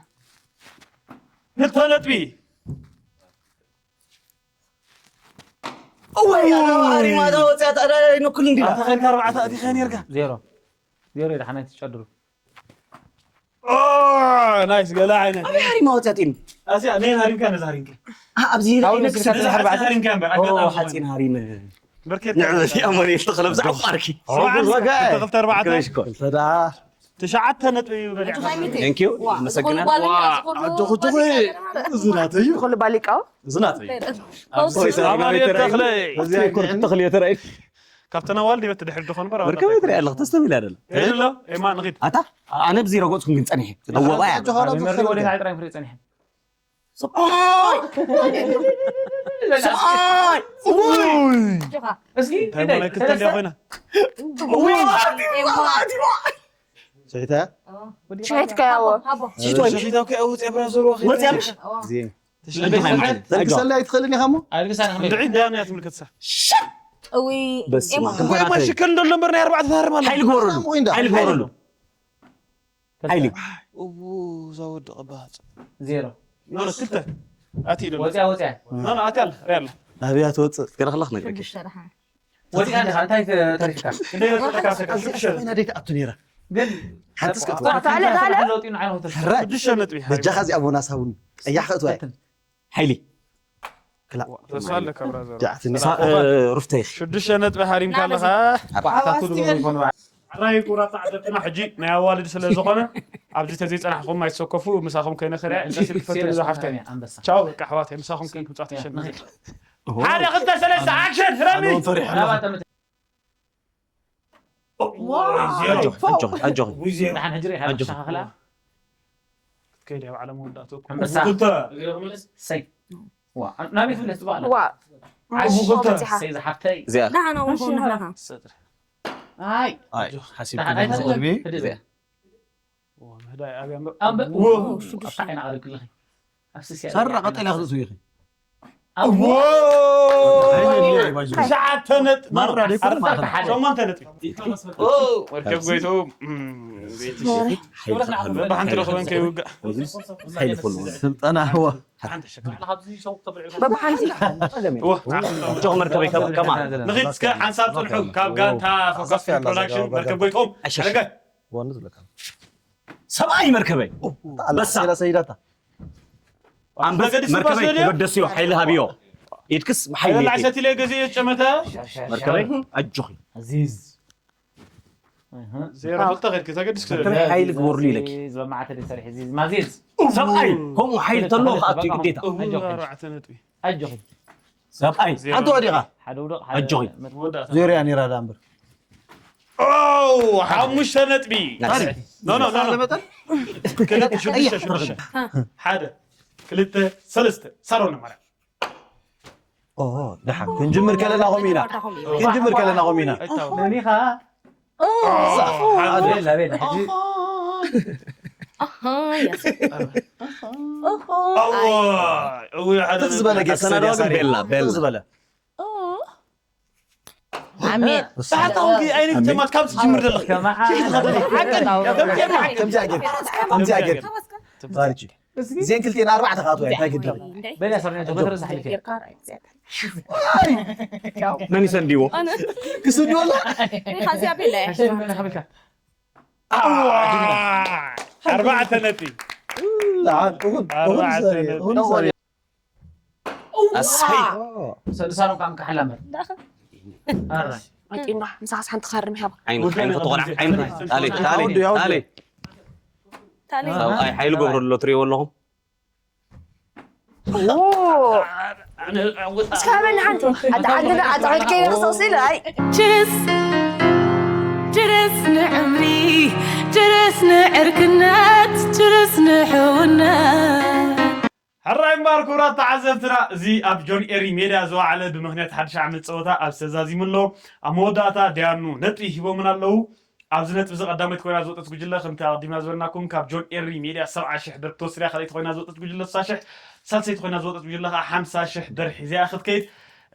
ክልተ ነጥቢ። እወይ ኣሪማ ዳ ወፅያ ታዳ ንኩል እንዲ ኣታ ኸይድካ ኣርባዕተ ኣቲኻ ነርካ። ዜሮ ዜሮ እዩ ደሓን ኣይትጨድሩ ኦ፣ ናይስ ገለ ዓይነት። ኣበይ ሃሪማ ወፅያ ጢኑ ኣዚኣ ነይ ሃሪምካ ነዛ ሃሪምካ። ኣብዚ ካብኡ ኢለክስ ነስካ ተዛ ኣርባዕተ ሃሪምካ እምበር ኣጋጣሚ ሓፂን ሃሪመ ብርኬት ንዕበቲ ኣሞኒ ተኸለብ ዛዕባ ዓርኪ ሰብዓተ ክልተ ኣርባዕተ ክለሽኮ ሰዳ Thank you። ኣጆኻ ይመቴ። ኣመሰግናለሁ። ዋ፣ ኣመሰግናለሁ። ዝኾነ ባልና ዝኾነ ኣጆኹ ጆኹ። እዚ ናተይ እዩ። ዝኾነ ባሊቃው እዚ ናተይ እዩ። ፈውሲ። ኣማኑኤል ተኽለ እዚ እኮ ተኽሊ እየ ተራእዩ። ካብተን ኣዋልድ ይበት ድሕር ዝኾነ በራ መርከበይ ትሪኢ ኣለኹ ተስተሚል ኣይደለም። ሄሎ ኤማ ንኺድ ኣታ ኣነ ብዚ ረገጽኩም ግን ጸኒሐ። እወ ባያ። መሪ ወደ ናይ ጥራይ ፍሬ ጸኒሐ ሰብኣይ! ሰብኣይ! እስኪ እንታይ ማለት ክትል ኮይና እወ! ኣቲ እወ! ኣቲ እወ! ሽሒታ? ሽሒትካያዎ ሽሒታ እኮ ኣውጽእ ብራዘር ወኺ። ወጽያ ምሽ? እዚ ተሽለደ ሓይመት። ዘርግሰላ ኣይትኽእልን ኢኻ እሞ? ኣልግሳን እንድዒ ዳን እያ ትምልከትሳ እዊ በስመ ኤማ ኣብ። ወይ ማሽከ እንደሎ እምበር ናይ ኣርባዕተ ትሃርም ኣለ ሓይሊ ግበረሉ። ሓይሊ ግበረሉ። ሓይሊ። እቡ ዛወድ ቀባጽ ዜሮ ኖ ክልተ ኣቲ ይደሎ ወፅያ ወፅያ ኖ ኖ ኣቲ ኣለ ሪኣለ ኣብያ ትወፅእ። ገለ ከለኽ ነግረኪ። ሽዱሽተ ደሓን ወፂያ እንዲኻ እንታይ ተሪፍካ እንደ ተካሰካ ሽዱሽተ ኮይና ደይ ትኣቱ ነይራ። ግን ሓንቲ እስከ ተዓለ ተዓለ ለውጢ ንዓይ ሆተል ሕራይ ሽዱሽተ ነጥቢ በጃኻ እዚኣ ቦናስ ሃቡኒ። ቀያሕ ክእትዋ እያ። ሓይሊ። ተስፋ ኣለካ ብራዘር ጃዕትኒ። ሩፍተይ። ሽዱሽተ ነጥቢ ሃሪምካ ኣለኻ ባዕታቱ ዝኾኑ ሕራይ ቁራፃ ዓደትና ሕጂ ናይ ኣዋልድ ስለ ዝኾነ ኣብዚ ተዘይፀናሕኹም ኣይትሰከፉ ምሳኹም ከይነኸርያ እንዳ ስልክ ፈትኒ ዝሓፍተን ኣንበሳ ቻው በቃ ኣሕዋተይ ምሳኹም ከይንኩፃት ይሸንፍ ሓደ ክልተ ሰለስተ ኣክሽን ረሚ ናባተ ምት ኣጆኺ ኣጆኺ ኣጆኺ። ንሓን ሕጂ ሪኢኻ ኣጆኺ። ሸኻኽላ ክትከይድ እያ ባዕላ መወዳእትኡ እኮ ኣንበሳ ክልተ ሰይ ዋ ናበይ ትብለስ ትባዕላ ዋ ዓሽ በፂሓ ሰይ ዝሓፍተይ እዚኣ ደሓን እውን ክውን ኣለኻ ሰጥሪ ኣይ ኣይ ሓሲብ ደሓን ኣይትብለስ ቅድሚ ትድበ እዚኣ እዚኣ እዚኣ ኣብያ እምበር ኣንበ ው፣ ኣብታ ዓይና ኣረግልኺ ኣፍስስ ሰራ ቀጠልያ ክትእትው ኢኺ። ትሽዓተ ነጥቢ ማራ ደይ ኮነ ማለት ነው። ሸሞንተ ነጥቢ መርከብ ጎይቱ ሓይሊ ክትህሉ። ብሓንቲ ረኽበን ከይውጋእ ሓይሊ ክህሉ። ስልጠና ህዋ። በብሓንቲ ኣጆኹም መርከበይ ከ-፣ ከማ። ንኺድ እስከ ሓንሳብ ፅንሑ ካብ ጋንታ ፎካስ ፕሮዳክሽን መርከብ ጎይቶም ኣሸሽ። ረገ ሰብኣይ መርከበይ። በሳ። ሰይዳታ። ኣንበስ መገዲ መርከበይ ስባስ ተገደስዮ ሓይሊ ሃብዮ። ኢድክስ ብሓይሊ ላዕሰት ኢለ ገዜ ጨመተ መርከበይ ኣጆኺ። ኣዚዝ ዜሮ ክልተ ኸድክ ተገድስ መርከበይ ሓይሊ ግበርሉ ኢለኪ። በማዕተ ደ ሰርሒ ዚዝ ማዚዝ ሰብኣይ ከምኡ ሓይሊ ተሎ ከኣቱ ግዴታ። ኣርባዕተ ነጥቢ ኣጆኺ ሰብኣይ ሓንቲ ወዲኻ ሓደ ውዱቕ ኣጆኺ። መወዳእታ ዜሮ እያ ነይራ ዳ እምበር። ኦ፣ ሓሙሽተ ነጥቢ ኖ ኖ ኖ ኖ። ክልተ ሽዱሽተ ሽዱሽተ ሓደ ክልተ ሰለስተ ሳሮን ማርያም ኦ፣ ደሓን ክንጅምር ከለና ኾም ኢና። ክንጅምር ከለና ኾም ኢና። መኒኻ ሓደ ቤላ ቤላ ሕጂ ኣሃ ያስ ኦሆ ትኽ ዝበለ ጌት ኣሰናዳዋ ግን ሰሪያ ቤላ፣ ቤላ። ትኽ ዝበለ ዓሜት ብሓታዊ ኣይነት ጀማት ካብ ትጅምር ዘለኽ ከማዓ ከምዚኣ ጌር ከምዚኣ ጌር ባርጂ እዚአን ክልቲኤን ኣርባዕተ ካትወያ እንታይ ግድር በላ ሰብ ናይ ተፈጥሮ ዝሓልፍ መን ይሰንድዎ? ክስድወላ ኻዚያ ቤላ እያ ሓቢልካ ኣርባዕተ ነጥቢ ኣስፈይ ሰልሳሎም ከዓ ምካሓላመር ኣራይ መፂና ምሳኻስ ሓንቲ ክሃርም ሃባ ዓይኑ ዓይኑ ተቆራ ዓይኑ ታሌ ታሌ ታሌ ታሌ ሰብኣይ ሓይሉ ገብሩ ኣሎ ትሪእዎ ኣለኹም እስካበል ሓንቲ ኣታ ዓድና ኣታ ሕድከይ ክሰስ ኢሉ ኣይ ችርስ ችርስ ንዕምሪ ችርስ ንዕርክነት ችርስ ንሕውነት ሕራይ እምበኣር ክቡራት ተዓዘብትና፣ እዚ ኣብ ጆን ኤሪ ሜድያ ዝወዓለ ብምኽንያት ሓድሽ ዓመት ጸወታ ኣብዚ ተዛዚሙ ኣሎ። ኣብ መወዳእታ ደያኑ ነጥቢ ሂቦምና ኣለዉ። ኣብዚ ነጥቢ እዚ ቀዳመይቲ ኮይና ዝወፀት ጉጅለ ከምቲ ኣቐዲምና ዝበልናኩም ካብ ጆን ኤሪ ሜድያ ሰብዓ ሽሕ ብር ክትወስድ እያ። ካልኣይቲ ኮይና ዝወፀት ጉጅለ ስሳ ሽሕ፣ ሳልሰይቲ ኮይና ዝወፀት ጉጅለ ከዓ ሓምሳ ሽሕ ብር ሒዛ እያ ክትከይድ።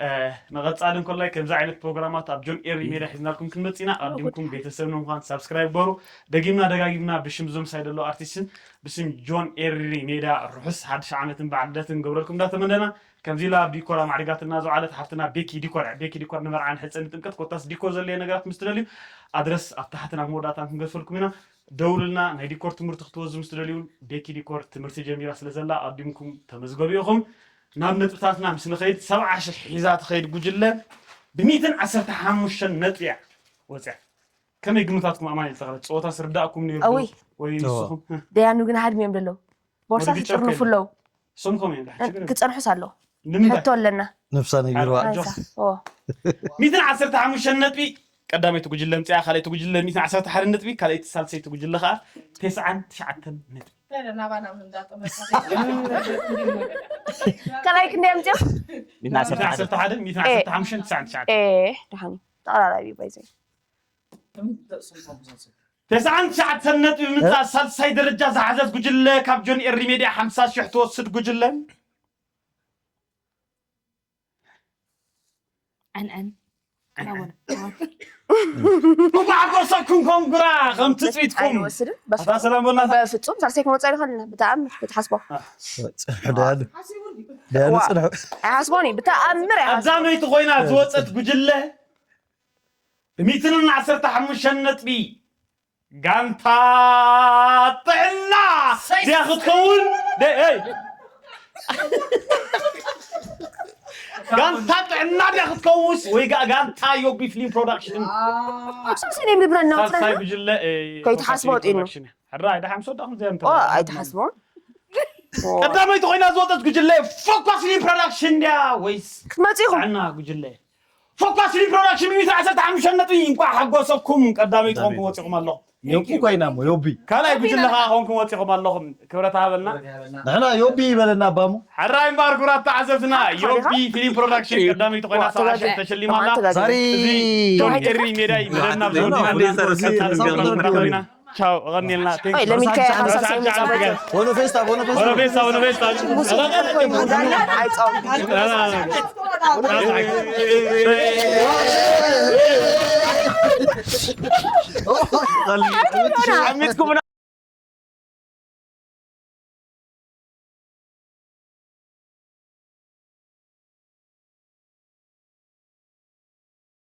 እ፣ ንቐፃሊ እንከላይ ከምዚ ዓይነት ፕሮግራማት ኣብ ጆን ኤሪ ሜድያ ሒዝናልኩም ክንመፅእ ኢና። ኣቐዲምኩም ቤተሰብ ንምዃን ሳብስክራይብ ግበሩ። ደጊምና ደጋጊምና ብሽም እዞም ሳይ ዘለዉ ኣርቲስትን ብስም ጆን ኤሪ ሜድያ ርሑስ ሓድሽ ዓመትን በዓል ልደትን ንገብረልኩም እንዳተመነና ከምዚ ኢላ ኣብ ዲኮር ኣማዕሪጋትና ዝወዓለት ሓፍትና ቤኪ ዲኮር እያ። ቤኪ ዲኮር ንመርዓ ንሕፀ ንጥምቀት ኮታስ ዲኮር ዘድልየ ነገራት ምስ ትደልዩ ኣድረስ ኣብ ታሕትን ኣብ መወዳእታን ክንገድፈልኩም ኢና። ደውሉልና። ናይ ዲኮር ትምህርቲ ክትወዙ ምስ ትደልዩ እውን ቤኪ ዲኮር ትምህርቲ ጀሚራ ስለ ዘላ ኣቐዲምኩም ተመዝገቡ ኢኹም። ናብ ነጥብታትና ምስ ንኸይድ ሰብዓ ሽሕ ሒዛ ትኸይድ ጉጅለ ብሚእትን ዓሰርተ ሓሙሽተን ነጥቢ እያ ወፅያ። ከመይ ግምታትኩም ኣማን ይልተኸለ ፀወታ ስርዳእኩም ነይሩ ዶ? እውይ። ወይ ንስኹም ደያኑ ግን ሃድሚዮም ደለዉ ቦርሳ ወዲ ስጥርንፉ ጨከን። ኣለዉ ስም ከመይ እንዳ ሕጂ ግን ክፀንሑስ ኣለዉ ንምንታይ ሕቶ ኣለና ንምንታይ ኣንሳ ኦ ሚእትን ዓሰርተ ሓሙሽተን ነጥቢ ቀዳመይቲ ጉጅለ ምፅያ ካልኣይቲ ጉጅለ ሚእትን ዓሰርተ ሓደ ነጥቢ ካልኣይቲ ሳልሰይቲ ጉጅለ ከዓ ተስዓን ትሽዓተን ነጥቢ ካልኣይ ክንደይ ኣምፅኦም ሚእትን ዓሰርተ ሓደ ሚእትን ዓሰርተ ሓሙሽተን ትስዓን ትሽዓተን ኤ ደሓኒ ተቐራራቢ ባይዘ ተስዓን ትሽዓተን ነጥቢ ምምፃእ ሳልሳይ ደረጃ ዝሓዘት ጉጅለ ካብ ጆን ኤሪ ሜድያ ሓምሳ ሽሕ ትወስድ ጉጅለ ዕንዕን እንኳዕ ሓጎሰኩም ኮንግራ ከም ትፅቢትኩም ኣይንወስድን በፍ- ኣታ ሰላም በልና በፍፁም ሳልሳይ ክንወፅእ ኣይንኽእልን ብጣዕሚ ብትሓስቦ ደያኑ ደያኑ ፅንሑ ኣይሓስቦን እዩ ብተኣምር ኣይሓስቦን ቀዳመይቲ ኮይና ዝወፀት ጉጅለ ብሚእትን ዓሰርተ ሓሙሽተን ነጥቢ ጋንታ ጥዕና ድያ ክትከውን ደ- ኤይ! ጋንታ ጥዕና ድያ ክትከውስ ወይ ጋ- ጋንታ ዮቢ ፊልም ፕሮዳክሽን ሳልሳይ ናይ ምድብና ሳልሳይ እናወፅና ጉጅለ እ፣ ከይተሓስቦ ዮቢ ፊልም ወፂእና። ፕሮዳክሽን እያ። ሕራይ ዳሓምሶ ዳኹም ዘየንተ ኦ ኣይተሓስቦን ቀዳመይቲ ኮይና ዝወፀት ጉጅለ ፎኳስ ፊልም ፕሮዳክሽን ድያ ወይስ ክትመፁ ኢኹም ጥዕና ጉጅለ ፎኳስ ፊልም ፕሮዳክሽን ሚእትን ዓሰርተ ሓሙሽተ ነጥቢ እንኳዕ ሓጎሰኩም ቀዳመይቲ ኮንኩም ወፂኹም ኣለኹም ዮቢ ኮይና እሞ ዮቢ ካልኣይ ጉጅለ ከዓ ኮንኩም ወፂኹም ኣለኹም ክብረት ሃበልና ንሕና ዮቢ ይበለና ኣባሙ ሕራይ እምበኣር ክቡራት ተዓዘብትና ዮቢ ፊልም ፕሮዳክሽን ቀዳመይቲ ኮይና ሰብዓ ሽሕ ተሸሊማ ኣላ ዛሪ እዚ ጆን ኤሪ ሜዳ እዩ መደብና ብዞዲና ቀፃሊ ፕሮግራም ኮይና ቻው ቀኒልና ወይ ለሚድካ ኢኻ ሳልሳይ ምፃ በጀ ወሎ ፌስታ ወሎ ፌስታ ወሎ ፌስታ ወሎ ፌስታ ኣይፃወት ዓሚትኩምና